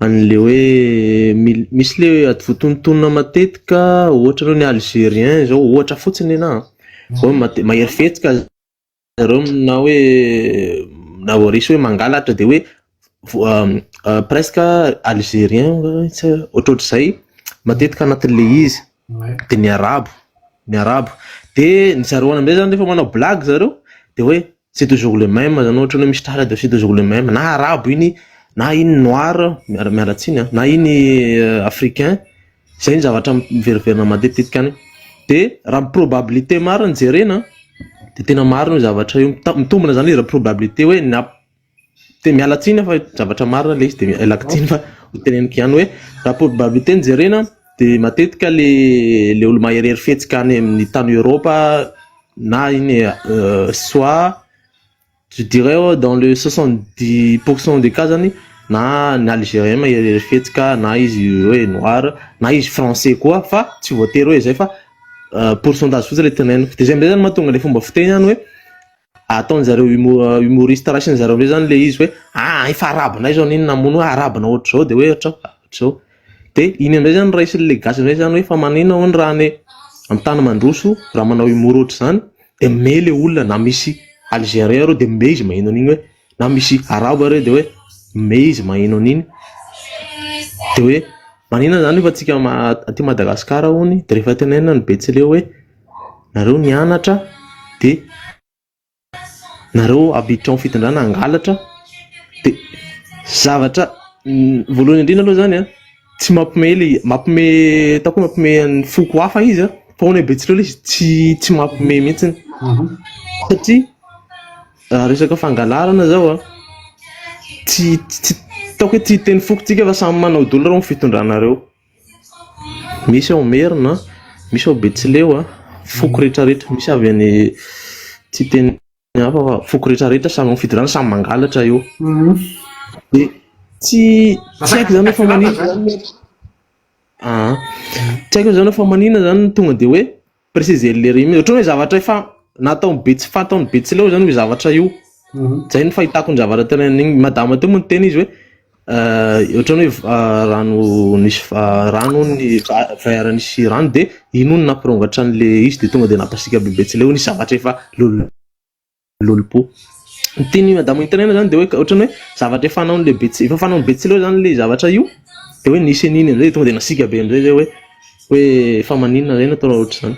an'le hoe misy le ady voatonontonona matetika, ohatra hoe ny Algérien zao ohatra fotsiny anahy hoe mahery fihetsika zareo na hoe na vao resy hoe mangalatra de hoe presque Algérien ohatrohatr'izay matetika anatin'le izy. De ny arabo de ny zareo any amizay zany rehefa manao blague zareo de hoe c'est toujours le même zany, ohatra hoe misy tratra de c'est toujours le même, na arabo iny na iny noir, miala tsiny a, na iny africain, zay ny zavatra miveriverina matetitetika any. De raha probabilité marina jerena de tena marina io zavatra io, mitombina zany izy raha probabilité hoe na te miala tsiny fa zavatra marina le izy de mialako tsiny fa ho teneniko ihany hoe raha probabilité ny jerena de matetika le olo maherihery fihetsika any amin'ny tany Europe na iny soit je dirais dans le 70% des cas zany, na ny Algérien maherihery fihetsika na izy hoe noir na izy français koa, fa tsy voatery hoe zay fa pourcentage fotsiny le teneniko. De zay amizay zany mahatonga le fomba fiteny zany hoe ataon'zareo humoriste, raisin'zareo amizay zany le izy hoe ah efa arabonay zao n'iny namono hoe arabona ohatr'izao de hoe ohatra ohatr'izao, de iny amizay zany raisin'le gasy amizay zany hoe fa manina hono raha any amin'ny tany mandroso raha manao humour ohatr'izany de me le olona, na misy Algérien reo de me izy maheno an'iny, hoe na misy arabo reo de hoe me izy maheno an'iny, de hoe manina zany fa tsika aty Madagasikara hony de rehefa tenenina ny betsileo hoe nareo nianatra de nareo ampiditra amin'ny fitondrana hangalatra. De zavatra voalohany indrindra aloha zany a tsy mampime le mampime ataoko hoe mampime ny foko hafa izy a, fa hono hoe betsileo le izy tsy mampime mihitsiny satria raha resaka fangalarana zao a tsy ataoko hoe tsy teny foko tsika fa samy manao daholo reo amin'ny fitondranareo, misy ao Merina, misy ao Betsileo a, foko rehetrarehetra misy avy any, tsy teny hafa fa foko rehetrarehetra samy amin'ny fitondrana samy mangalatra io. De tsy haiko zany hoe fa manino zany, tsy haiko zany hoe fa manina zany tonga de hoe préciser le ry ohatra hoe zavatra efa natao be tsy fataony betsileo zany hoe zavatra io. Zay ny fahitako ny zavatra tena n'igny madama teo moa niteny izy hoe ohatrany hoe rano nisy rano ny verre nisy rano de ino no nampirongatra an'le izy de tonga de nampasiaka be betsileo nisy zavatra efa lolompo. Ny tiany madama itenena zany de hoe ohatrany hoe zavatra efa fanaon'le betsi efa fanaon'ny betsileo zany le zavatra io de hoe nisy an'iny amizay tonga de nasiaka be amizay zay hoe fa maninona zay natao raha ohatr'izany.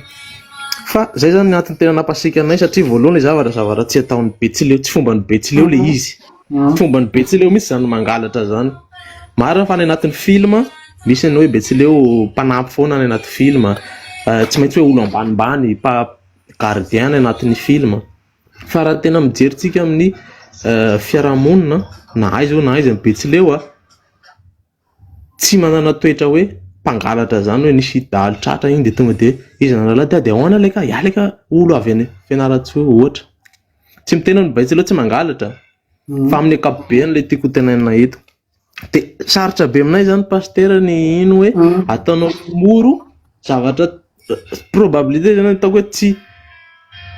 Fa zay zany ny antony tena nampasiaka anay satria voalohany le zavatra tsy ataon'ny betsileo, tsy fomban'ny betsileo le izy. Fomban'ny betsileo mihitsy zany mangalatra zany. Marina fa any anatin'ny film misy ny hoe betsileo mpanampy foana any anaty film, tsy maintsy hoe olo ambanimbany pa gardien any anatin'ny film. Fa raha tena mijery tsika amin'ny fiarahamonina na aiza io na aiza ny betsileo a. Tsy manana toetra hoe mpangalatra zany hoe nisy dahalo tratra iny de tonga de izy nanala ty de ahoana leka ia leka olo avy any Fianarantsoa ohatra. Tsy miteny hoe ny Betsileo tsy mangalatra fa amin'ny ankapobeny le tiako hotenenina eto. De sarotra be aminay zany pasitera ny ino hoe ataonao humour zavatra probabilité zany ataoko hoe tsy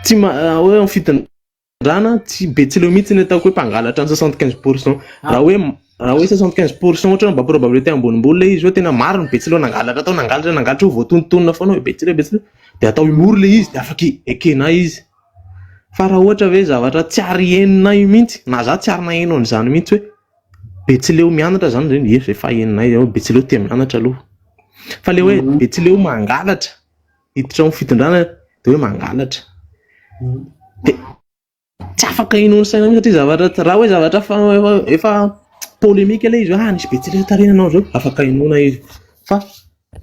tsy hoe amin'ny fitondrana tsy Betsileo mihitsy ny ataoko hoe mpangalatra ny 75%. Raha hoe 75% ohatra mba probabilité ambonimbony le izy hoe tena maro ny Betsileo nangalatra tao, nangalatra nangalatra io voatonontonona foana hoe Betsileo, Betsileo, de atao humour le izy de afaky ekena izy. Fa raha ohatra hoe zavatra tsy ary heninay mihitsy, na za tsy ary naheno an'izany mihitsy hoe Betsileo mianatra zany zany e, efa heninay hoe Betsileo tia mianatra aloha. Fa le hoe Betsileo mangalatra hiditra amin'ny fitondrana de hoe mangalatra. De tsy afaka inoan'ny saina mihitsy satria zavatra raha hoe zavatra efa polémique le izy hoe ah nisy Betsileo tarinanao zao, afaka inoana izy. Fa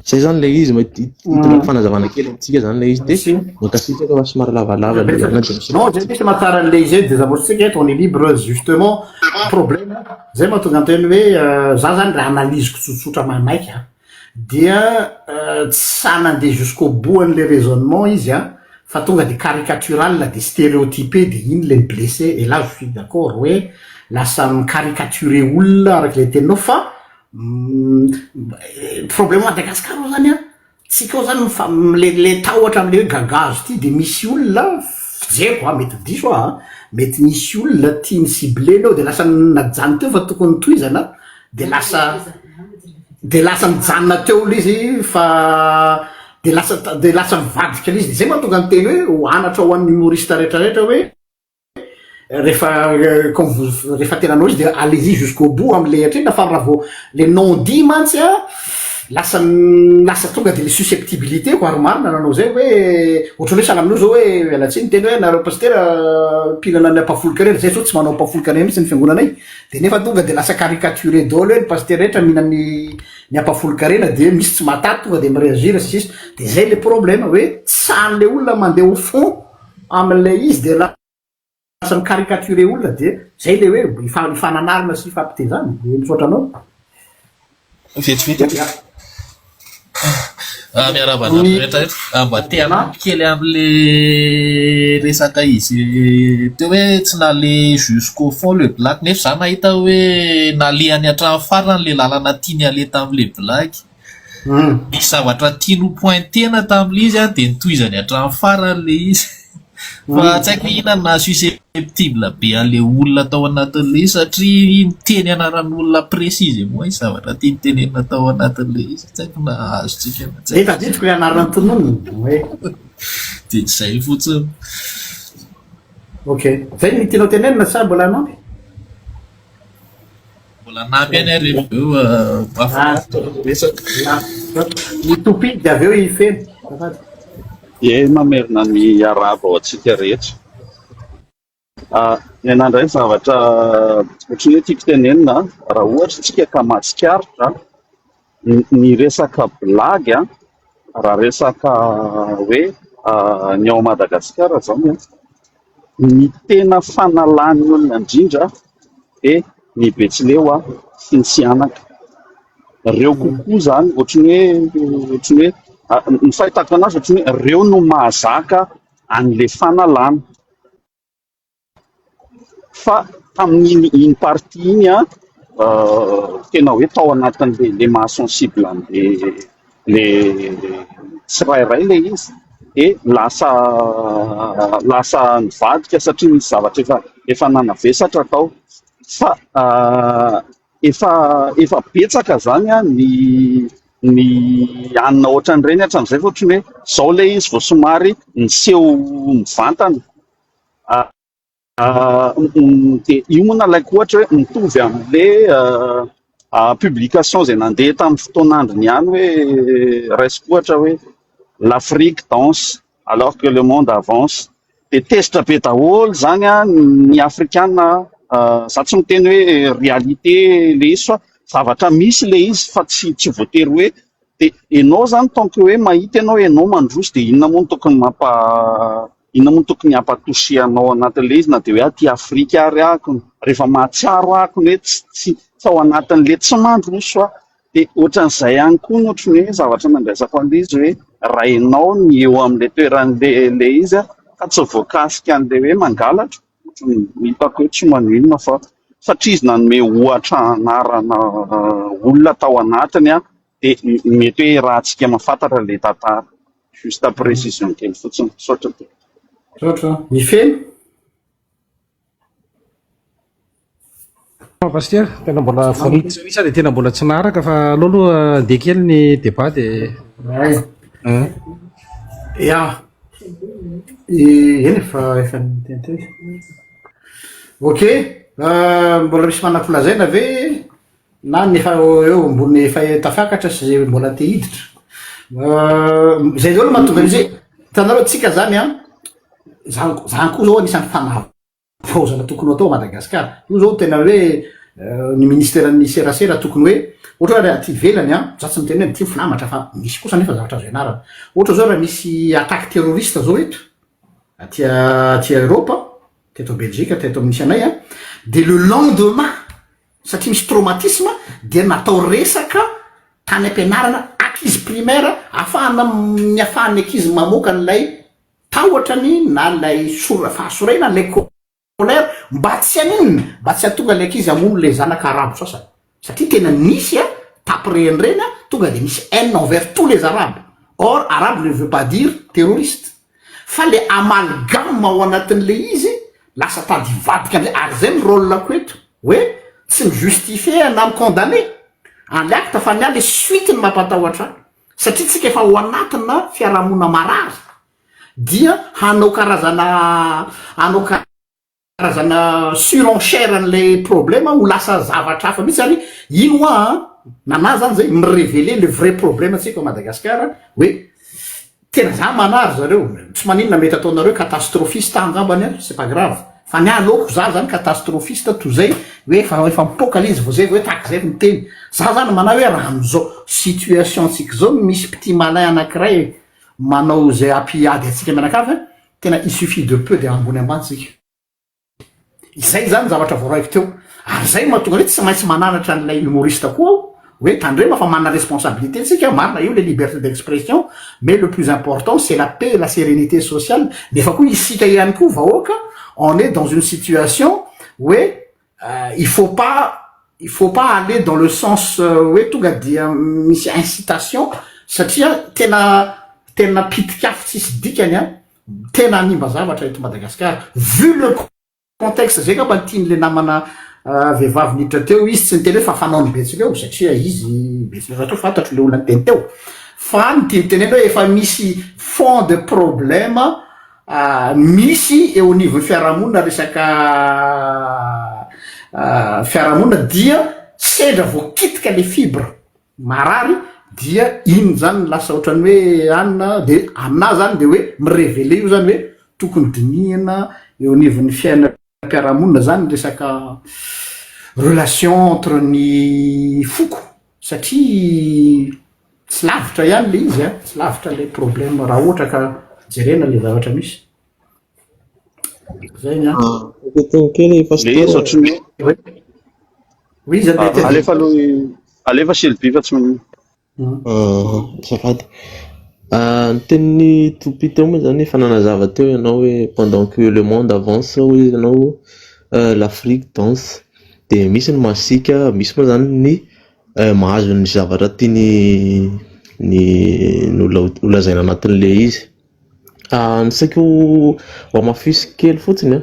zay zany le izy mety hitondrako fanazavana kely amintsika zany le izy de mankasitraka fa somary lavalava le ana de. Non, zay misy mahatsara an'le izy de zavatsika eto, on est libre justement. Problème zay mahatonga anteny hoe za zany raha analyse-ko tsotsotra manaiky a dia tsy sa nandeha jusqu'au bout an'le raisonnement izy a, fa tonga de caricatural, de stéréotypé, de iny le blessé. Et là je suis d'accord hoe lasa micaricaturer olona araky le teninao, fa problème Madagasikara ao zany a, tsika ao zany le tahotra am'le hoe gagazo ty, de misy olona fijeriko a, mety diso a, mety nisy olona tia ny ciblena eo de lasa najano teo fa tokony toizana, de lasa mijanona teo olo izy, fa de lasa mivadika le izy. De zay mahatonga ny teny hoe ho anatra ho an'ny humoriste rehetrarehetra hoe rehefa comme vous, rehefa tenanao izy de allez-y jusqu'au bout am'le atrena, fa raha vao le non dit mantsy a lasa tonga de le susceptibilité ko. Ary marina nanao zay hoe ohatrany hoe sahala amin'io zao hoe alatsiny teny hoe nareo pastera mpinana ny ampafolokarena, zay zao tsy manao ampafolokarena mihitsy ny fiangonanay, de nefa tonga de lasa caricaturé daholo hoe ny pasteur rehetra mihinany ny ampafolokarena, de misy tsy mahataty tonga de miréagir sisy. De zay le problème hoe tsy san'le olona mandeha au fond am'le izy, de lasa micaricaturé olona, de zay le hoe ifananarina sy ifampitezany. De misaotra anao. Vetivety. Ah, miarahaba rehetrarehetra. Mba te hanampy kely am'le resaka izy teo hoe tsy nale jusqu'au fond le blague, nefa za nahita hoe nalehany hatramin'ny farany le lalana tiany ale tam'le blague. Misy zavatra tiany ho pointena tam'le izy a, de nitohizany hatramin'ny farany le izy. Fa tsy haiko inona no naha susceptible be an'le olona tao anatin'le izy, satria niteny anaran'olona précisément izy zavatra tiany tenenina tao anatin'le izy. Tsy haiko na azontsika na tsy haiko. Tadidiko le anarana tononony hoe. De zay fotsiny. Ok, zay ny tianao tenenina sa mbola anampy? Mbola anampy any ary eo mahafinaritra resaka. Ny topi de avy eo ifeno. Azafady. E, mamerina ny araba ho antsika rehetra. Ny anahy indray zavatra ohatran'ny hoe tiako tenenina, raha ohatra tsika ka mahatsikaritra ny resaka blague a, raha resaka hoe ny ao Madagasikara zany a, ny tena fanalan'ny olona indrindra dia ny Betsileo a sy ny Sihanaka. Reo kokoa zany ohatran'ny hoe ny fahitako anazy ohatran'ny hoe reo no mahazaka an'le fanalana. Fa tamin'iny iny partie iny a, tena hoe tao anatin'le le maha sensible an'le le tsirairay le izy, de lasa nivadika satria nisy zavatra efa nanavesatra tao. Fa efa betsaka zany a ny hanina ohatran'ireny hatramin'izay, fa ohatran'ny hoe zao le izy vao somary niseho mivantana. De io moa nalaiko ohatra hoe mitovy amin'le publication izay nandeha tamin'ny fotoan'androny ihany hoe raisiko ohatra hoe "L'Afrique danse alors que le monde avance", de tezitra be daholo zany a ny Afrikana. Za tsy miteny hoe réalité le izy fa zavatra misy le izy, fa tsy voatery hoe de ianao zany tant que hoe mahita ianao ianao mandroso, de inona moa no tokony mampa inona moa no tokony hampatouché anao anatin'le izy, na de hoe aty Afrika ary ahako rehefa mahatsiaro ahako ny hoe tsy ao anatin'le tsy mandroso aho. Dia ohatran'izay ihany koa no ohatran'ny hoe zavatra nandraisako an'ilay izy hoe rainao ny eo amin'ilay toeran'ilay ilay izy a, fa tsy voakasika an'ilay hoe mangalatra, ohatran'ny hitako hoe tsy maninona fa satria izy nanome ohatra anarana olona tao anatiny a, dia mety hoe rahantsika mahafantatra ilay tantara. Juste précision kely fotsiny. Misaotra tompoko. Misaotra. Mifeno? Pasteur, tena mbola vao niditra mihitsy aho dia tena mbola tsy naharaka fa aleo aloha andeha kely ny débat dia Ay. Ya. Eny efa efa niteny teo izy. Ok, mbola misy manako lazaina ve na ny efa eo ambony efa tafakatra sy zay mbola te hiditra? Zay daholo mahatonga an'izy hoe hitanareo tsika zany an, zany zany koa zao anisan'ny fanavaozana tokony ho atao à Madagasikara. Io zao tena hoe ny ministeran'ny serasera tokony hoe ohatra hoe raha aty ivelany an, za tsy miteny hoe ity filamatra fa misy kosa nefa zavatra azo ianarana. Ohatra zao raha misy attaque terroriste zao eto aty aty Europe, teto Belgique, teto amin'ny misy anay an, de le lendemain satria misy traumatisme dia natao resaka tany am-pianarana ankizy primaire ahafahana ny ahafahan'ny ankizy mamoaka an'ilay tahotra ny na ilay sora fahasorena ilay colère mba tsy haninona mba tsy hahatonga ilay ankizy hamono ilay zanaka arabo sasany satria tena nisy a tapirehan'ireny a tonga dia nisy haine envers tous les arabes or arabe ne veut pas dire terroriste fa le amalgame ao anatin'le izy lasa tady hivadika amizay ary zay ny rôle-ko eto hoe tsy mi-justifier na mi-condamner en l'acte fa ny ahy le suite no mampatahotra ahy satria tsika efa ao anatina fiarahamonina marary dia hanao karazana hanao karazana surenchère an'ilay problème ho lasa zavatra hafa mihitsy ary ino hoa an, nanahy zany zay mi-reveler le vrai problème tsika ao Madagasikara hoe tena za manahy ry zareo, tsy maninona mety ataonareo catastrophiste aho angambany an, c'est pas grave, fa ny ahy aleoko za zany catastrophiste toy zay hoe efa efa mipoaka le izy vao zay vao hoe tahak'izay vao miteny, za zany manahy hoe raha am'zao situation tsika zao misy petit malin anakiray manao zay hampiady antsika mianakavy an, Tena il suffit de peu dia ambony ambany tsika. Izay zany zavatra voaraiko teo. Ary zay no mahatonga hoe tsy maintsy mananatra an'ilay humoriste koa aho hoe tandrema fa manana responsabilité tsika, marina io le liberté d'expression mais le plus important c'est la paix et la sérénité sociale nefa koa isika ihany koa vahoaka on est dans une situation hoe il faut pas il faut pas aller dans le sens hoe tonga dia misy incitation satria tena tena pitik'afo tsisy dikany an, tena hanimba zavatra eto Madagasikara vu le contexte zay angamba ny tian'le namana vehivavy niditra teo izy tsy niteny hoe fa fanaon'ny betsileo satria izy betsileo rahateo fantatro le olona niteny teo fa ny tiany tenena hoe efa misy fond de problème Misy eo anivon'ny fiarahamonina resaka fiarahamonina dia sendra voakitika le fibre marary dia iny zany lasa ohatran'ny hoe anona de aminah zany de hoe mi-reveler io zany hoe tokony dinihina eo anivon'ny fiainam-piarahamonina zany resaka relation entre ny foko satria Tsy lavitra ihany le izy a, tsy lavitra le problème raha ohatra ka jerena le zavatra misy. Zay ny ahy. Teny kely Le pasteur. izy ohatran'ny hoe Oui, izy Ah, mety alefa aloha alefa Sylvie fa tsy maninona. Azafady. Ah, ny tenin'ny Topi teo moa zany efa nanazava teo ianao hoe pendant que le monde avance hoy ianao l'Afrique danse. Dia misy ny masiaka, misy moa zany ny mahazo ny zavatra tiany ny ny olona ho lazaina anatin'ilay izy. Ny saika ho hamafisiko kely fotsiny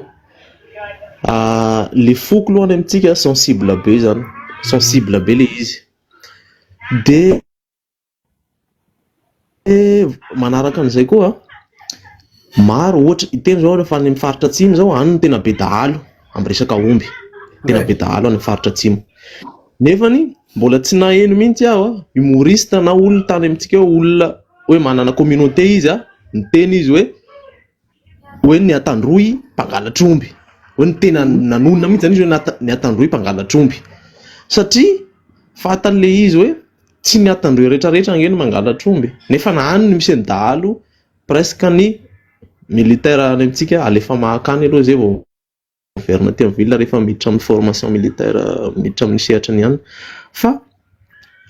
an, le foko aloha any amintsika sensible be zany, sensible be le izy. Dia manaraka an'izay koa maro ohatra hiteny zao rehefa any amin'ny faritra atsimo zao any no tena be dahalo amin'ny resaka omby, tena be dahalo any amin'ny faritra atsimo. Nefany mbola tsy naheno mihitsy aho humoriste na olona tany amintsika hoe olona hoe manana communauté izy an, niteny izy hoe hoe ny Antandroy mpangalatra omby, hoe ny tena nanonona mihitsy zany izy hoe ny Antandroy mpangalatra omby satria fantany le izy hoe Tsy ny atandreo rehetra rehetra ange no mangalatra omby nefa na any no misy ny dahalo presque ny militaire any amintsika alefa maka any aloha zay vao miverina aty amin'ny ville rehefa miditra amin'ny formation militaire miditra amin'ny sehatra ny any fa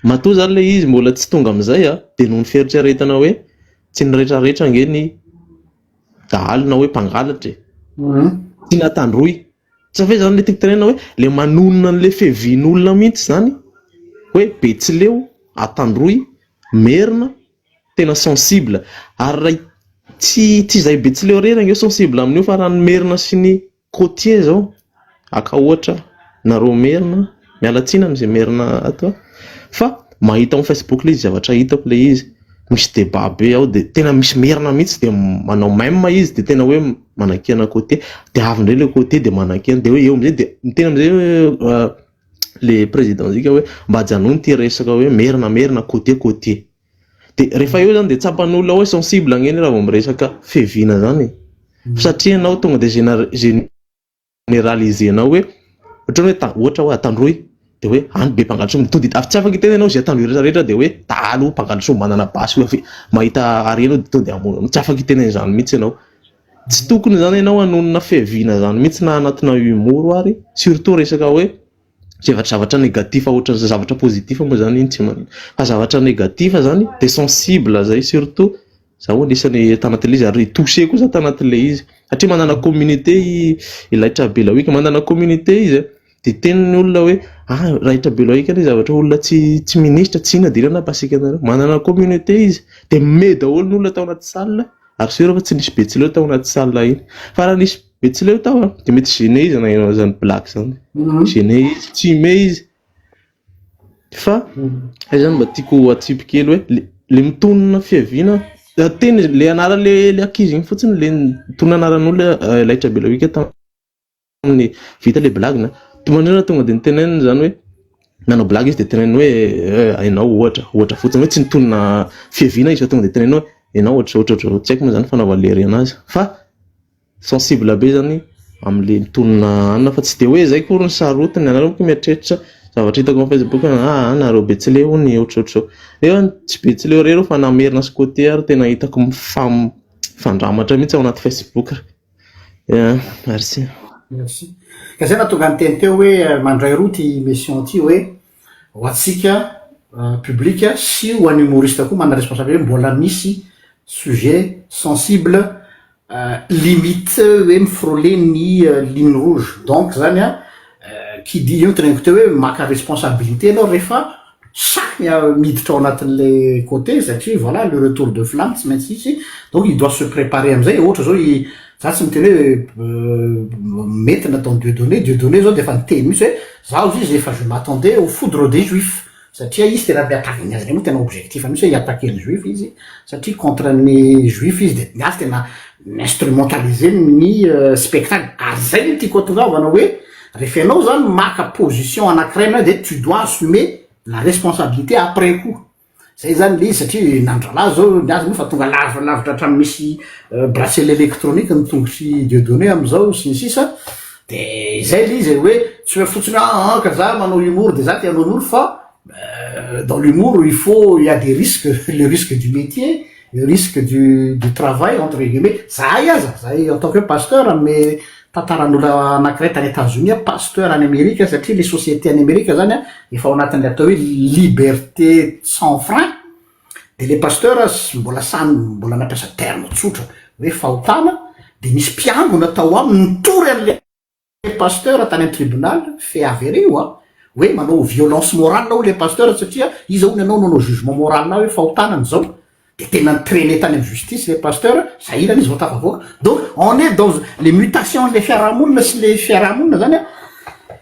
Matoa zany le izy mbola tsy tonga amin'izay a, de noho ny fieritreretana hoe tsy ny rehetrarehetra ange ny dahalo na hoe mpangalatra e. Tsy natandroy. Tsy ve zany le tiako tenenina hoe le manonona an'le fiavian'olona mihitsy zany hoe Betsileo, Antandroy, Merina tena sensible ary raha tsy zay Betsileo irery ange sensible amin'io fa raha ny Merina sy ny côtier zao aka ohatra nareo Merina, miala tsiny amin'izay Merina ato fa mahita amin'ny Facebook le izy, zavatra hitako le izy misy débat be ao de tena misy Merina mihitsy de manao mème izy, de tena hoe manakiana côté, de avy indray le côté de manakiana, de hoe eo amizay de miteny amizay hoe le président zika hoe mba ajanony ty resaka hoe Merina, Merina, côté, côté. De rehefa eo zany de tsapan'olona hoe sensible angeny raha vao miresaka fiaviana zany, satria ianao tonga de généraliser-nao hoe ohatra hoe ohatra hoe Antandroy, de hoe any be mpangalatra omby, tonga de tsy afaka hiteny ianao zay Antandroy rehetrarehetra de hoe dahalo mpangalatra omby manana basy hoe mahita harena eo de tonga de hamono. Tsy afaka hiteny an'izany mihitsy ianao. Tsy tokony zany ianao hanonona fiaviana zany mihitsy na anatina humour, ary surtout resaka hoe zavatra négatif ohatran'izay. Zavatra positif moa zany iny tsy manino, fa zavatra négatif zany de sensible zay. Surtout zaho anisany tanatin'le izy ary touché koa za tanatin'le izy, satria manana communauté i Laitra Belaoika, manana communauté izy de tenin'ny olona hoe ah, Raitra Belaoika anie zavatra olona tsy ministra tsy inona de inona pasika anareo manana communauté izy, de me daholo ny olona tao anaty salle, ary sûr fa tsy nisy Betsileo tao anaty salle iny, fa raha nisy Betsileo tao a, de mety gêné izy na zany blague zany, gêné izy, tsy me izy. Fa zay zany mba tiako atsipy kely hoe le mitonona fiaviana teny le anara le ankizy igny fotsiny, le mitonona anaran'olona Laitra Belaoika tamin'ny vita le blague na mandrina tonga de niteneniny zany hoe nanao blague izy, de teneniny hoe ianao, ohatra fotsiny hoe tsy nitonona fiaviana izy fa tonga de teneniny hoe ianao ohatra ohatra ohatra, tsy haiko moa zany fanaovan'le ry anazy, fa sensible be zany am'le mitonona anina, fa tsy de hoe zay kory ny sarotiny. Anareo ko mieritreritra zavatra hitako amin'ny Facebook: ah, nareo Betsileo ny ohatra ohatra zao, nefa tsy Betsileo irery fa na Merina sy côtier ary tena hitako mifandramatra mihitsy ao anaty Facebook. Merci. Merci. Ka zay nahatonga ny teny teo hoe mandray roa ty mission ty, hoe ho atsika public sy ho an'ny humoriste koa manana responsabilité. Mbola misy sujet sensible, limite hoe mifrôler ny ligne rouge. Donc zany a, qui dit io teneniko teo hoe maka responsabilité anao rehefa sahy miditra ao anatin'le côté, satria voilà, le retour de flamme tsy maintsy isy, donc il doit se préparer amizay. Ohatra zao i za tsy miteny hoe mety nataony Dieudonné. Dieudonné zao de efa niteny mihitsy hoe zaho zy izy efa je m'attendais au foudre des juifs, satria izy tena miattaque ny azy reny moa, tena objectif mihitsy hoe hiattaquer ny juif izy, satria contre ny juif izy, de ny azy tena instrumentaliser ny spectacle. Ary zay ny tiako atongavana hoe rehefa ianao zany maka position anankiray anao, de tu dois assumer la responsabilité après coup. Zay zany le izy, satria nandralahy zao ny azy moa fa tonga lavitra lavitra hatramy misy bracelet électronique ny tongotry Dieudonné amizao sy ny sisa. De zay le izy hoe tsy hoe fotsiny hoe ka za manao humour de za te hanao humour, fa dans l'humour il y a des risques, le risque du métier, le risque du travail entre guillemets. Zahay aza, zahay en tant que pasteur, ame tantaran'olo anankiray tany États-Unis, pasteur any Amerika, satria le société any Amerika zany a efa ao anatin'le atao hoe liberté sans frein, de le pasteur mbola sany mbola nampiasa terme tsotra hoe fahotana, de misy mpiangona tao aminy nitory an'le pasteur tany amy tribunal, fait avéré io a, hoe manao violence morale ao le pasteur, satria izy hony anao nanao jugement moral na hoe fahotanany zao, de tena nitraîné tany amy justice le pasteur, sahirana izy vao tafavoaka. Donc on est dans les mutations, le fiarahamonina sy le fiarahamonina zany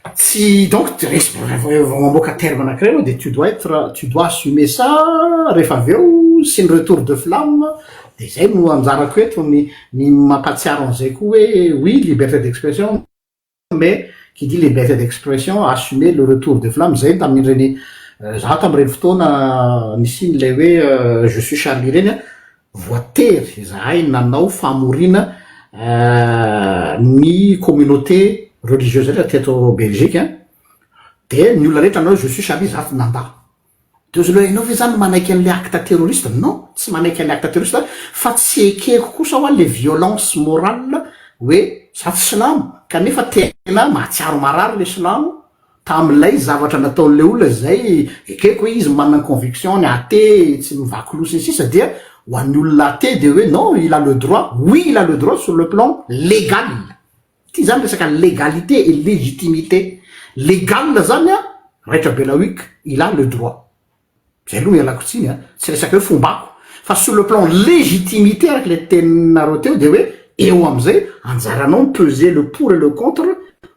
a tsy, donc vao mamoaka terme anakiray anao de tu dois assumer ça rehefa avy eo sy ny retour de flamme. De zay no anjarako eto ny mampatsiaro an'izay koa hoe oui, liberté d'expression, mais qui dit liberté d'expression, assumer le retour de flamme. Zay tamin'ireny za tam'ireny fotoana nisy lay hoe Je suis Charlie reny a, voatery zahay nanao famorina ny communauté religieuse rehetra teto Belgique a, de ny olona rehetra anao Je suis Charlie, za nanda de ozy aloha ianao ve zany manaiky an'le acte terroriste? Non, tsy manaiky an'le acte terroriste, fa tsy ekeko kosa hoa le violence morale hoe za tsy silamo kanefa tena mahatsiaro marary le silamo. Tam'ilay zavatra nataon'le olona zay ekeko hoe izy manana ny conviction ny athée, tsy mivaky loha sy ny sisa, dia ho an'ny olona athée de hoe non, il a le droit, oui, il a le droit sur le plan légal. Ty zany resaka légalité et légitimité légal zany a, raitra belawik, il a le droit zay aloha, ialako tsiny a, tsy resaka hoe fombako, fa sur le plan légitimité, araky le teninareo teo, de hoe eo am'izay anjaranao mipeser le pour et le contre,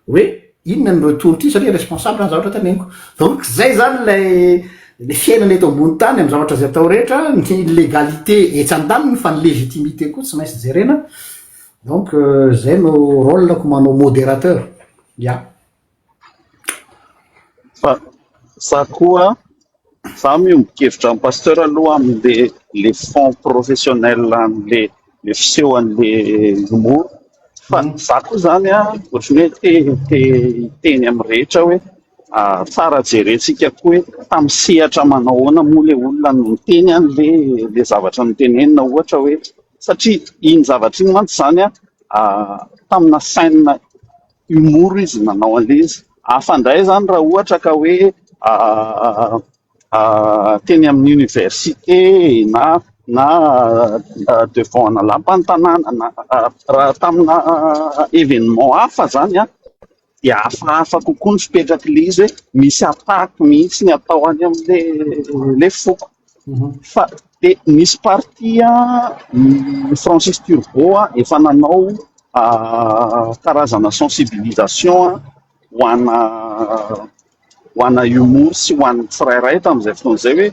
hoe inona ny retour ty, satria responsable ny zavatra teneniko. Donc zay zany lay le fiainana eto ambony tany amy zavatra zay atao rehetra, ny légalité etsy andaniny, fa ny légitimité koa tsy maintsy jerena. Donc zay no rôle-ko manao modérateur ya. Fa za koa, za miombon-kevitra amin'ny pasteur aloha am'le le fond professionnel an'le le fiseho an'le humour, fa za koa zany a, ohatrany hoe te hiteny amin'ny rehetra hoe tsara jerentsika koa hoe tamin'ny sehatra manao ahoana moa le olona no miteny an'le le zavatra notenenina, ohatra hoe satria iny zavatra iny mantsy zany a, tamina scène humour izy nanao an'le izy. Hafa indray zany raha ohatra ka hoe teny amin'ny université na devant ana lapan'ny tanàna, na raha tamina événement hafa zany a, dia hafahafa kokoa ny fipetraky le izy, hoe misy attaque mihitsy ny atao any am'le le foko. Fa de misy partie a, Francis Turbo a, efa nanao karazana sensibilisation a ho ana humour sy ho an'ny tsirairay tamin'izay fotoana izay,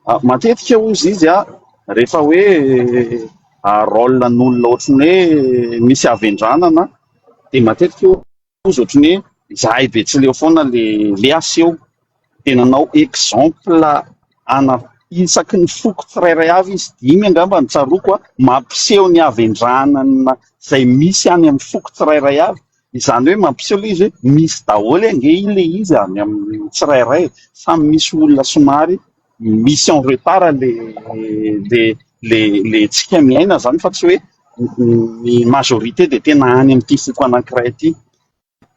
hoe matetika ozy izy a, rehefa hoe rôle n'olona ohatrany hoe misy havendranana, de matetika ozy ohatrany hoe zahay Betsileo foana le aseho. De nanao exemple ana isaky ny foko tsirairay avy izy, dimy angamba ny tsaroako a, mampiseho ny havendranana zay misy any amin'ny foko tsirairay avy. Izany hoe mampiseho le izy hoe misy daholo ange ile izy any amin'ny tsirairay, samy misy olona somary misy en retard le tsika miaina zany, fa tsy hoe ny majorité de tena any amin'ity foko anankiray ity.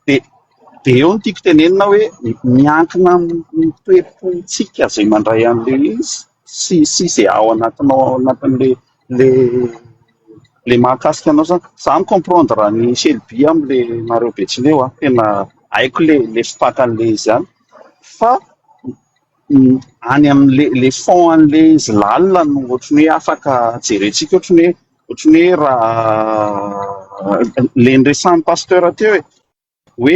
De eo no tiako tenenina hoe miankina amin'ny toe-pontsika zay mandray an'le izy sy zay ao anatinao, ao anatin'le le mahakasika anao zany. Za mi-comprendre ny Shelby am'le nareo Betsileo a, tena haiko le fipakan'le izy any, fa any am'le le fond an'le izy lalina no ohatrany hoe afaka jerentsika, ohatrany hoe raha le niresahan'ny pasteur teo e, hoe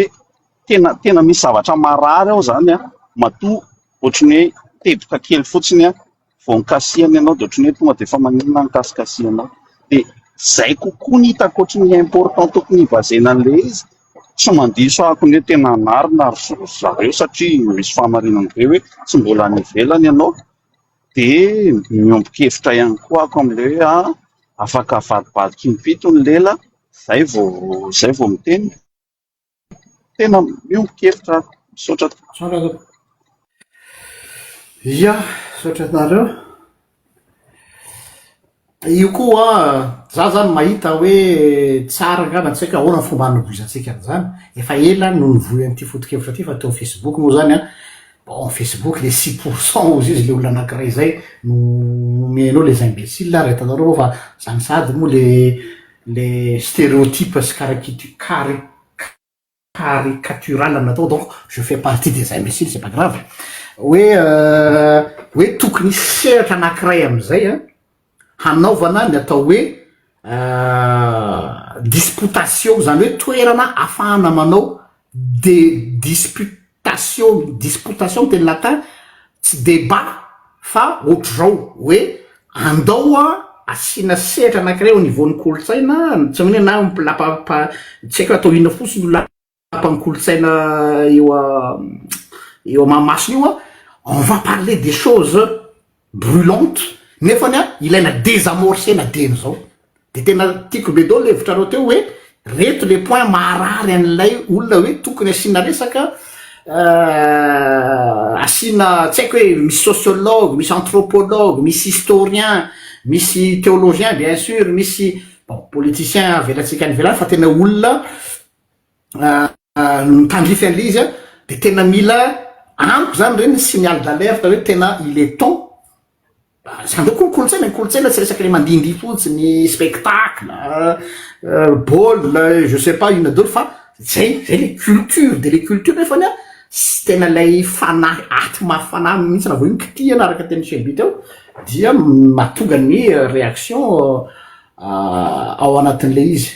tena misy zavatra marary ao zany a, matoa ohatrany hoe teboka kely fotsiny a vao nikasihana ianao, de ohatrany hoe tonga de efa maninona nikasikasihanao. De zay kokoa ny hitako ohatrany important tokony hibazena an'le izy. Tsy mandiso ahako ny hoe tena anarina ry zareo, satria misy fahamarinana be hoe tsy mbola any ivelany ianao. De miombon-kevitra ihany koa ako am'le hoe afaka avadibadiky impito ny lela zay vao miteny. Tena miombon-kevitra aho, misaotra. Ia, misaotra anareo. Io koa za zany mahita hoe tsara angamba, tsy haiko ahoana ny fomba hanovoizantsika an'izany. Efa ela no nivoy an'ity foto-kevitra ty, fa teo Facebook moa zany a, bon, Facebook le 6 % ozy izy, le olona anankiray zay no omenao, les imbéciles raha hitanareo moa, fa zany sady moa le stéréotype sy caricatural natao, donc je fais partie des imbéciles, c'est pas grave. Hoe tokony sehatra anankiray am'izay a hanaovana ny atao hoe disputation, zany hoe toerana ahafahana manao de disputation, disputation teny latin, tsy débat, fa ohatr'izao hoe andao a asiana sehatra anankiray au niveau ny kolotsaina, tsy manino na lapa, tsy haiko atao inona fotsiny io lapan'ny kolotsaina eo Mahamasina io a, on va parler des choses brûlantes nefany a ilaina désamorcena deny zao. De tena tiako be daholo hevitrareo teo hoe reto le point maharary an'ilay olona, hoe tokony asiana resaka, asiana, tsy haiko, hoe misy sociologue, misy anthropologue, misy historien, misy théologien bien sûr, misy, bon, politicien avelatsika any ivelany, fa tena olona mitandrify an'le izy a. De De tena mila amiko zany reny signal d'alerte hoe tena il est temps Zany koa ny kolontsaina, ny kolontsaina tsy resaky le mandihindihy fotsiny, spectacle, baolina, je sais pas inona daholo fa zay, zay le culture, de le culture nefany an tsy tena lay fanahy aty mafana mihitsy raha vao io kitihana araka tenin'i Shelby teo dia mahatonga ny réaction ao anatin'le izy,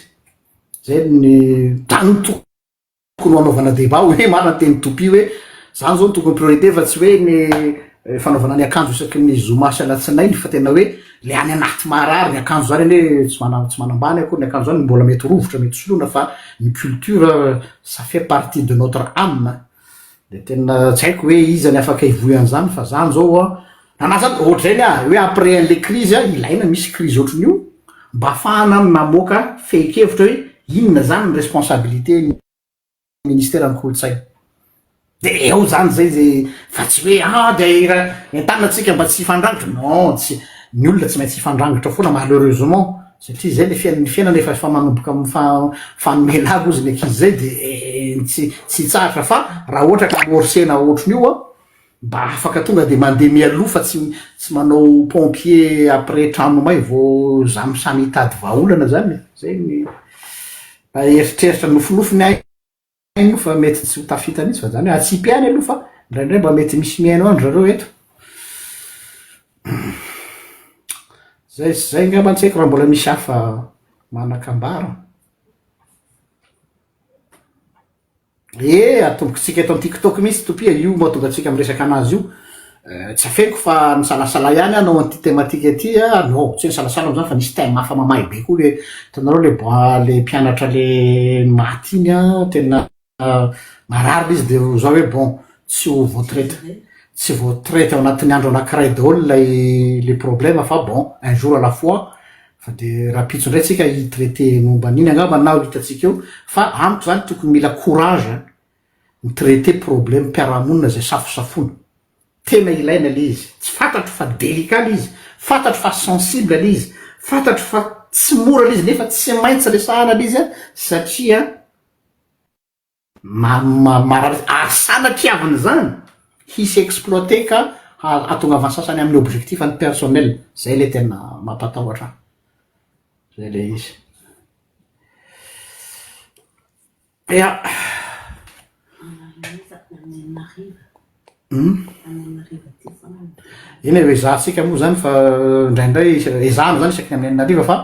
zay ny tany tokony ho anaovana débat hoe marina ny tenin'i Toupie hoe zany zao no tokony priorité fa tsy hoe ny fanaovana ny akanjo isaky ny zoma sy alatsinainy fa tena hoe le any anaty marary ny akanjo zany anie tsy mana- tsy manambany akory ny akanjo zany mbola mety rovitra mety soloina fa ny culture ça fait partie de notre âme de tena tsy haiko hoe iza ny afaka hivoy an'izany fa zany zao a nanahy zany ohatr'izay ny ahy hoe après an'le crise a ilaina misy crise ohatran'io mba afahana mamoaka fehin-kevitra hoe inona zany ny responsabilité ny ministeran'ny kolontsaina. De eo zany zay ze fa tsy hoe ah de entanina tsika mba tsy hifandrangitra, non tsy ny olona tsy maintsy hifandrangitra foana malheureusement satria zay le fiainana, ny fiainana efa efa manomboka mifanome lagy ozy ny ankizy zay de tsy tsy hitsahatra fa raha ohatra ka amorcena ohatrin'io an, Mba afaka tonga de mandeha mialoha fa tsy tsy manao pompier après trano may vao zamy samy hitady vahaolana zany e, zay ny mba eritreritra nofinofy ny ahy io fa mety tsy ho tafita mihitsy fa zany hoe atsipy ihany aloha fa indraindray mba mety misy mihaino any zareo eto. Zay sy zay ngamba tsy haiko raha mbola misy hafa manan-kambara. Eh, atombokitsika eto am tiktok mihitsy Toupie, io mahatonga antsika miresaka anazy io. Tsy afeniko fa nisalasala ihany aho nanao an'ity thématique ity a, non tsy hoe nisalasala moa zany fa nisy thème hafa mamay be koa le, hitanareo le bois le mpianatra le maty iny an, tena marary le izy de za hoe bon tsy ho voatraite, tsy voatraite ao anatin'ny andro anakiray daholo ilay le problème fa bon un jour à la fois Fa de rahampitso indray tsika hi traiter momba an'iny angamba na ho hitantsika eo fa amiko zany tokony mila courage mi traiter problème mpiarahamonina zay safosafoina. Tena ilaina le izy. Tsy fantatro fa delicat le izy, fantatro fa sensible le izy, fantatro fa tsy mora le izy nefa tsy maintsy resahana le izy satria Marary ary sanatriavina izany hisy exploiter ka hahatongavan'ny sasany amin'ny objectif ny personnel, zay le tena mampatahotra ahy, zay le izy. Ya. Eny e, ezahantsika moa zany fa indraindray ezahana zany isaky ny amin'ny enina hariva fa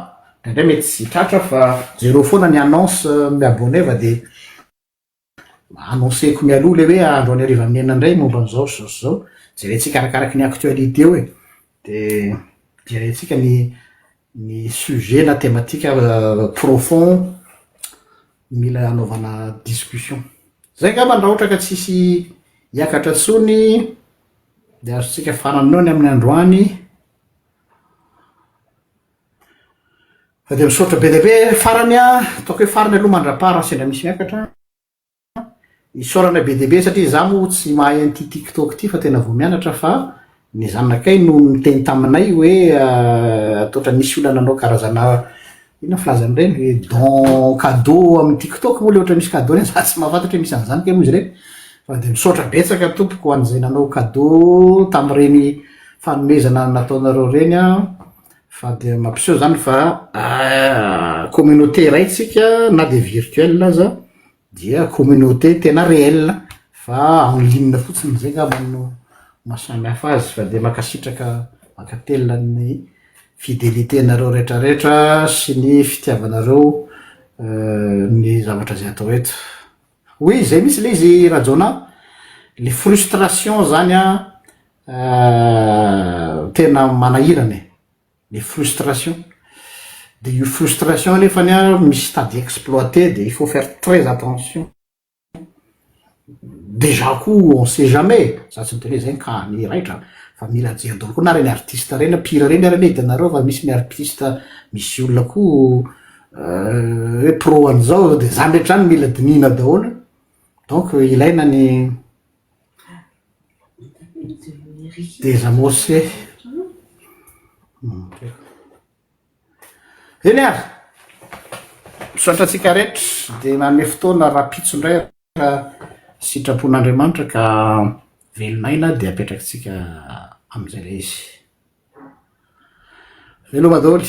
indraindray mety tsy tratra fa jereo foana ny annonce mi-abonner fa de annonceko mialoha le hoe androany hariva amin'ny enina indray momba an'izao sy zao sy zao, jerentsika arakaraky ny actualité eo e, de jerentsika ny ny sujet na thématique profond mila anaovana discussion. Zay angambany raha ohatra ka tsisy hiakatra tsony de azontsika faranana eo ny amin'ny androany. Fa de misaotra be dia be farany an, ataoko hoe farany aloha mandrapaha raha sendra misy miakatra. Isaorana be dia be satria za moa tsy mahay an'ity tiktok ity fa tena vao mianatra fa ny zanakay no niteny taminay hoe toa ohatran'ny nisy olona nanao karazana inona filazany ireny hoe don cadeau amin'ny tiktok moa le ohatra misy cadeau ireny za tsy mahafantatra hoe misy an'izany kay moa izy ireny fa dia misaotra betsaka tompoko ho an'izay nanao cadeau tamin'ireny fanomezana nataonareo ireny an fa dia mampiseho zany fa communauté iray tsika na dia virtuel aza dia communauté tena réel fa en ligne fotsiny zay ngamba no maha samy hafa azy fa de mankasitraka mankatelina ny fidélité nareo retraretra sy ny fitiavanareo ny zavatra zay atao eto. Oui zay mihitsy le izy Rajaonah, le frustration zany an tena manahirana e. Le frustration, de io frustration nefany an misy tady exploiter de il faut faire très attention, déjà koa on sait jamais, za tsy miteny hoe zay ny cas ny raitra fa mila jery daholo koa na reny artiste reny mpihira reny ary anie hitanareo fa misy ny artiste misy olona koa hoe pro an'izao de zany rehetra zany mila dinihina daholo donc ilaina ny Désamorcer. Eny ary, misaotra antsika rehetra, dia manome fotoana rahampitso indray raha Sitrapon'Andriamanitra ka velon'aina dia apetrakitsika amin'izay ilay izy. Veloma daholo.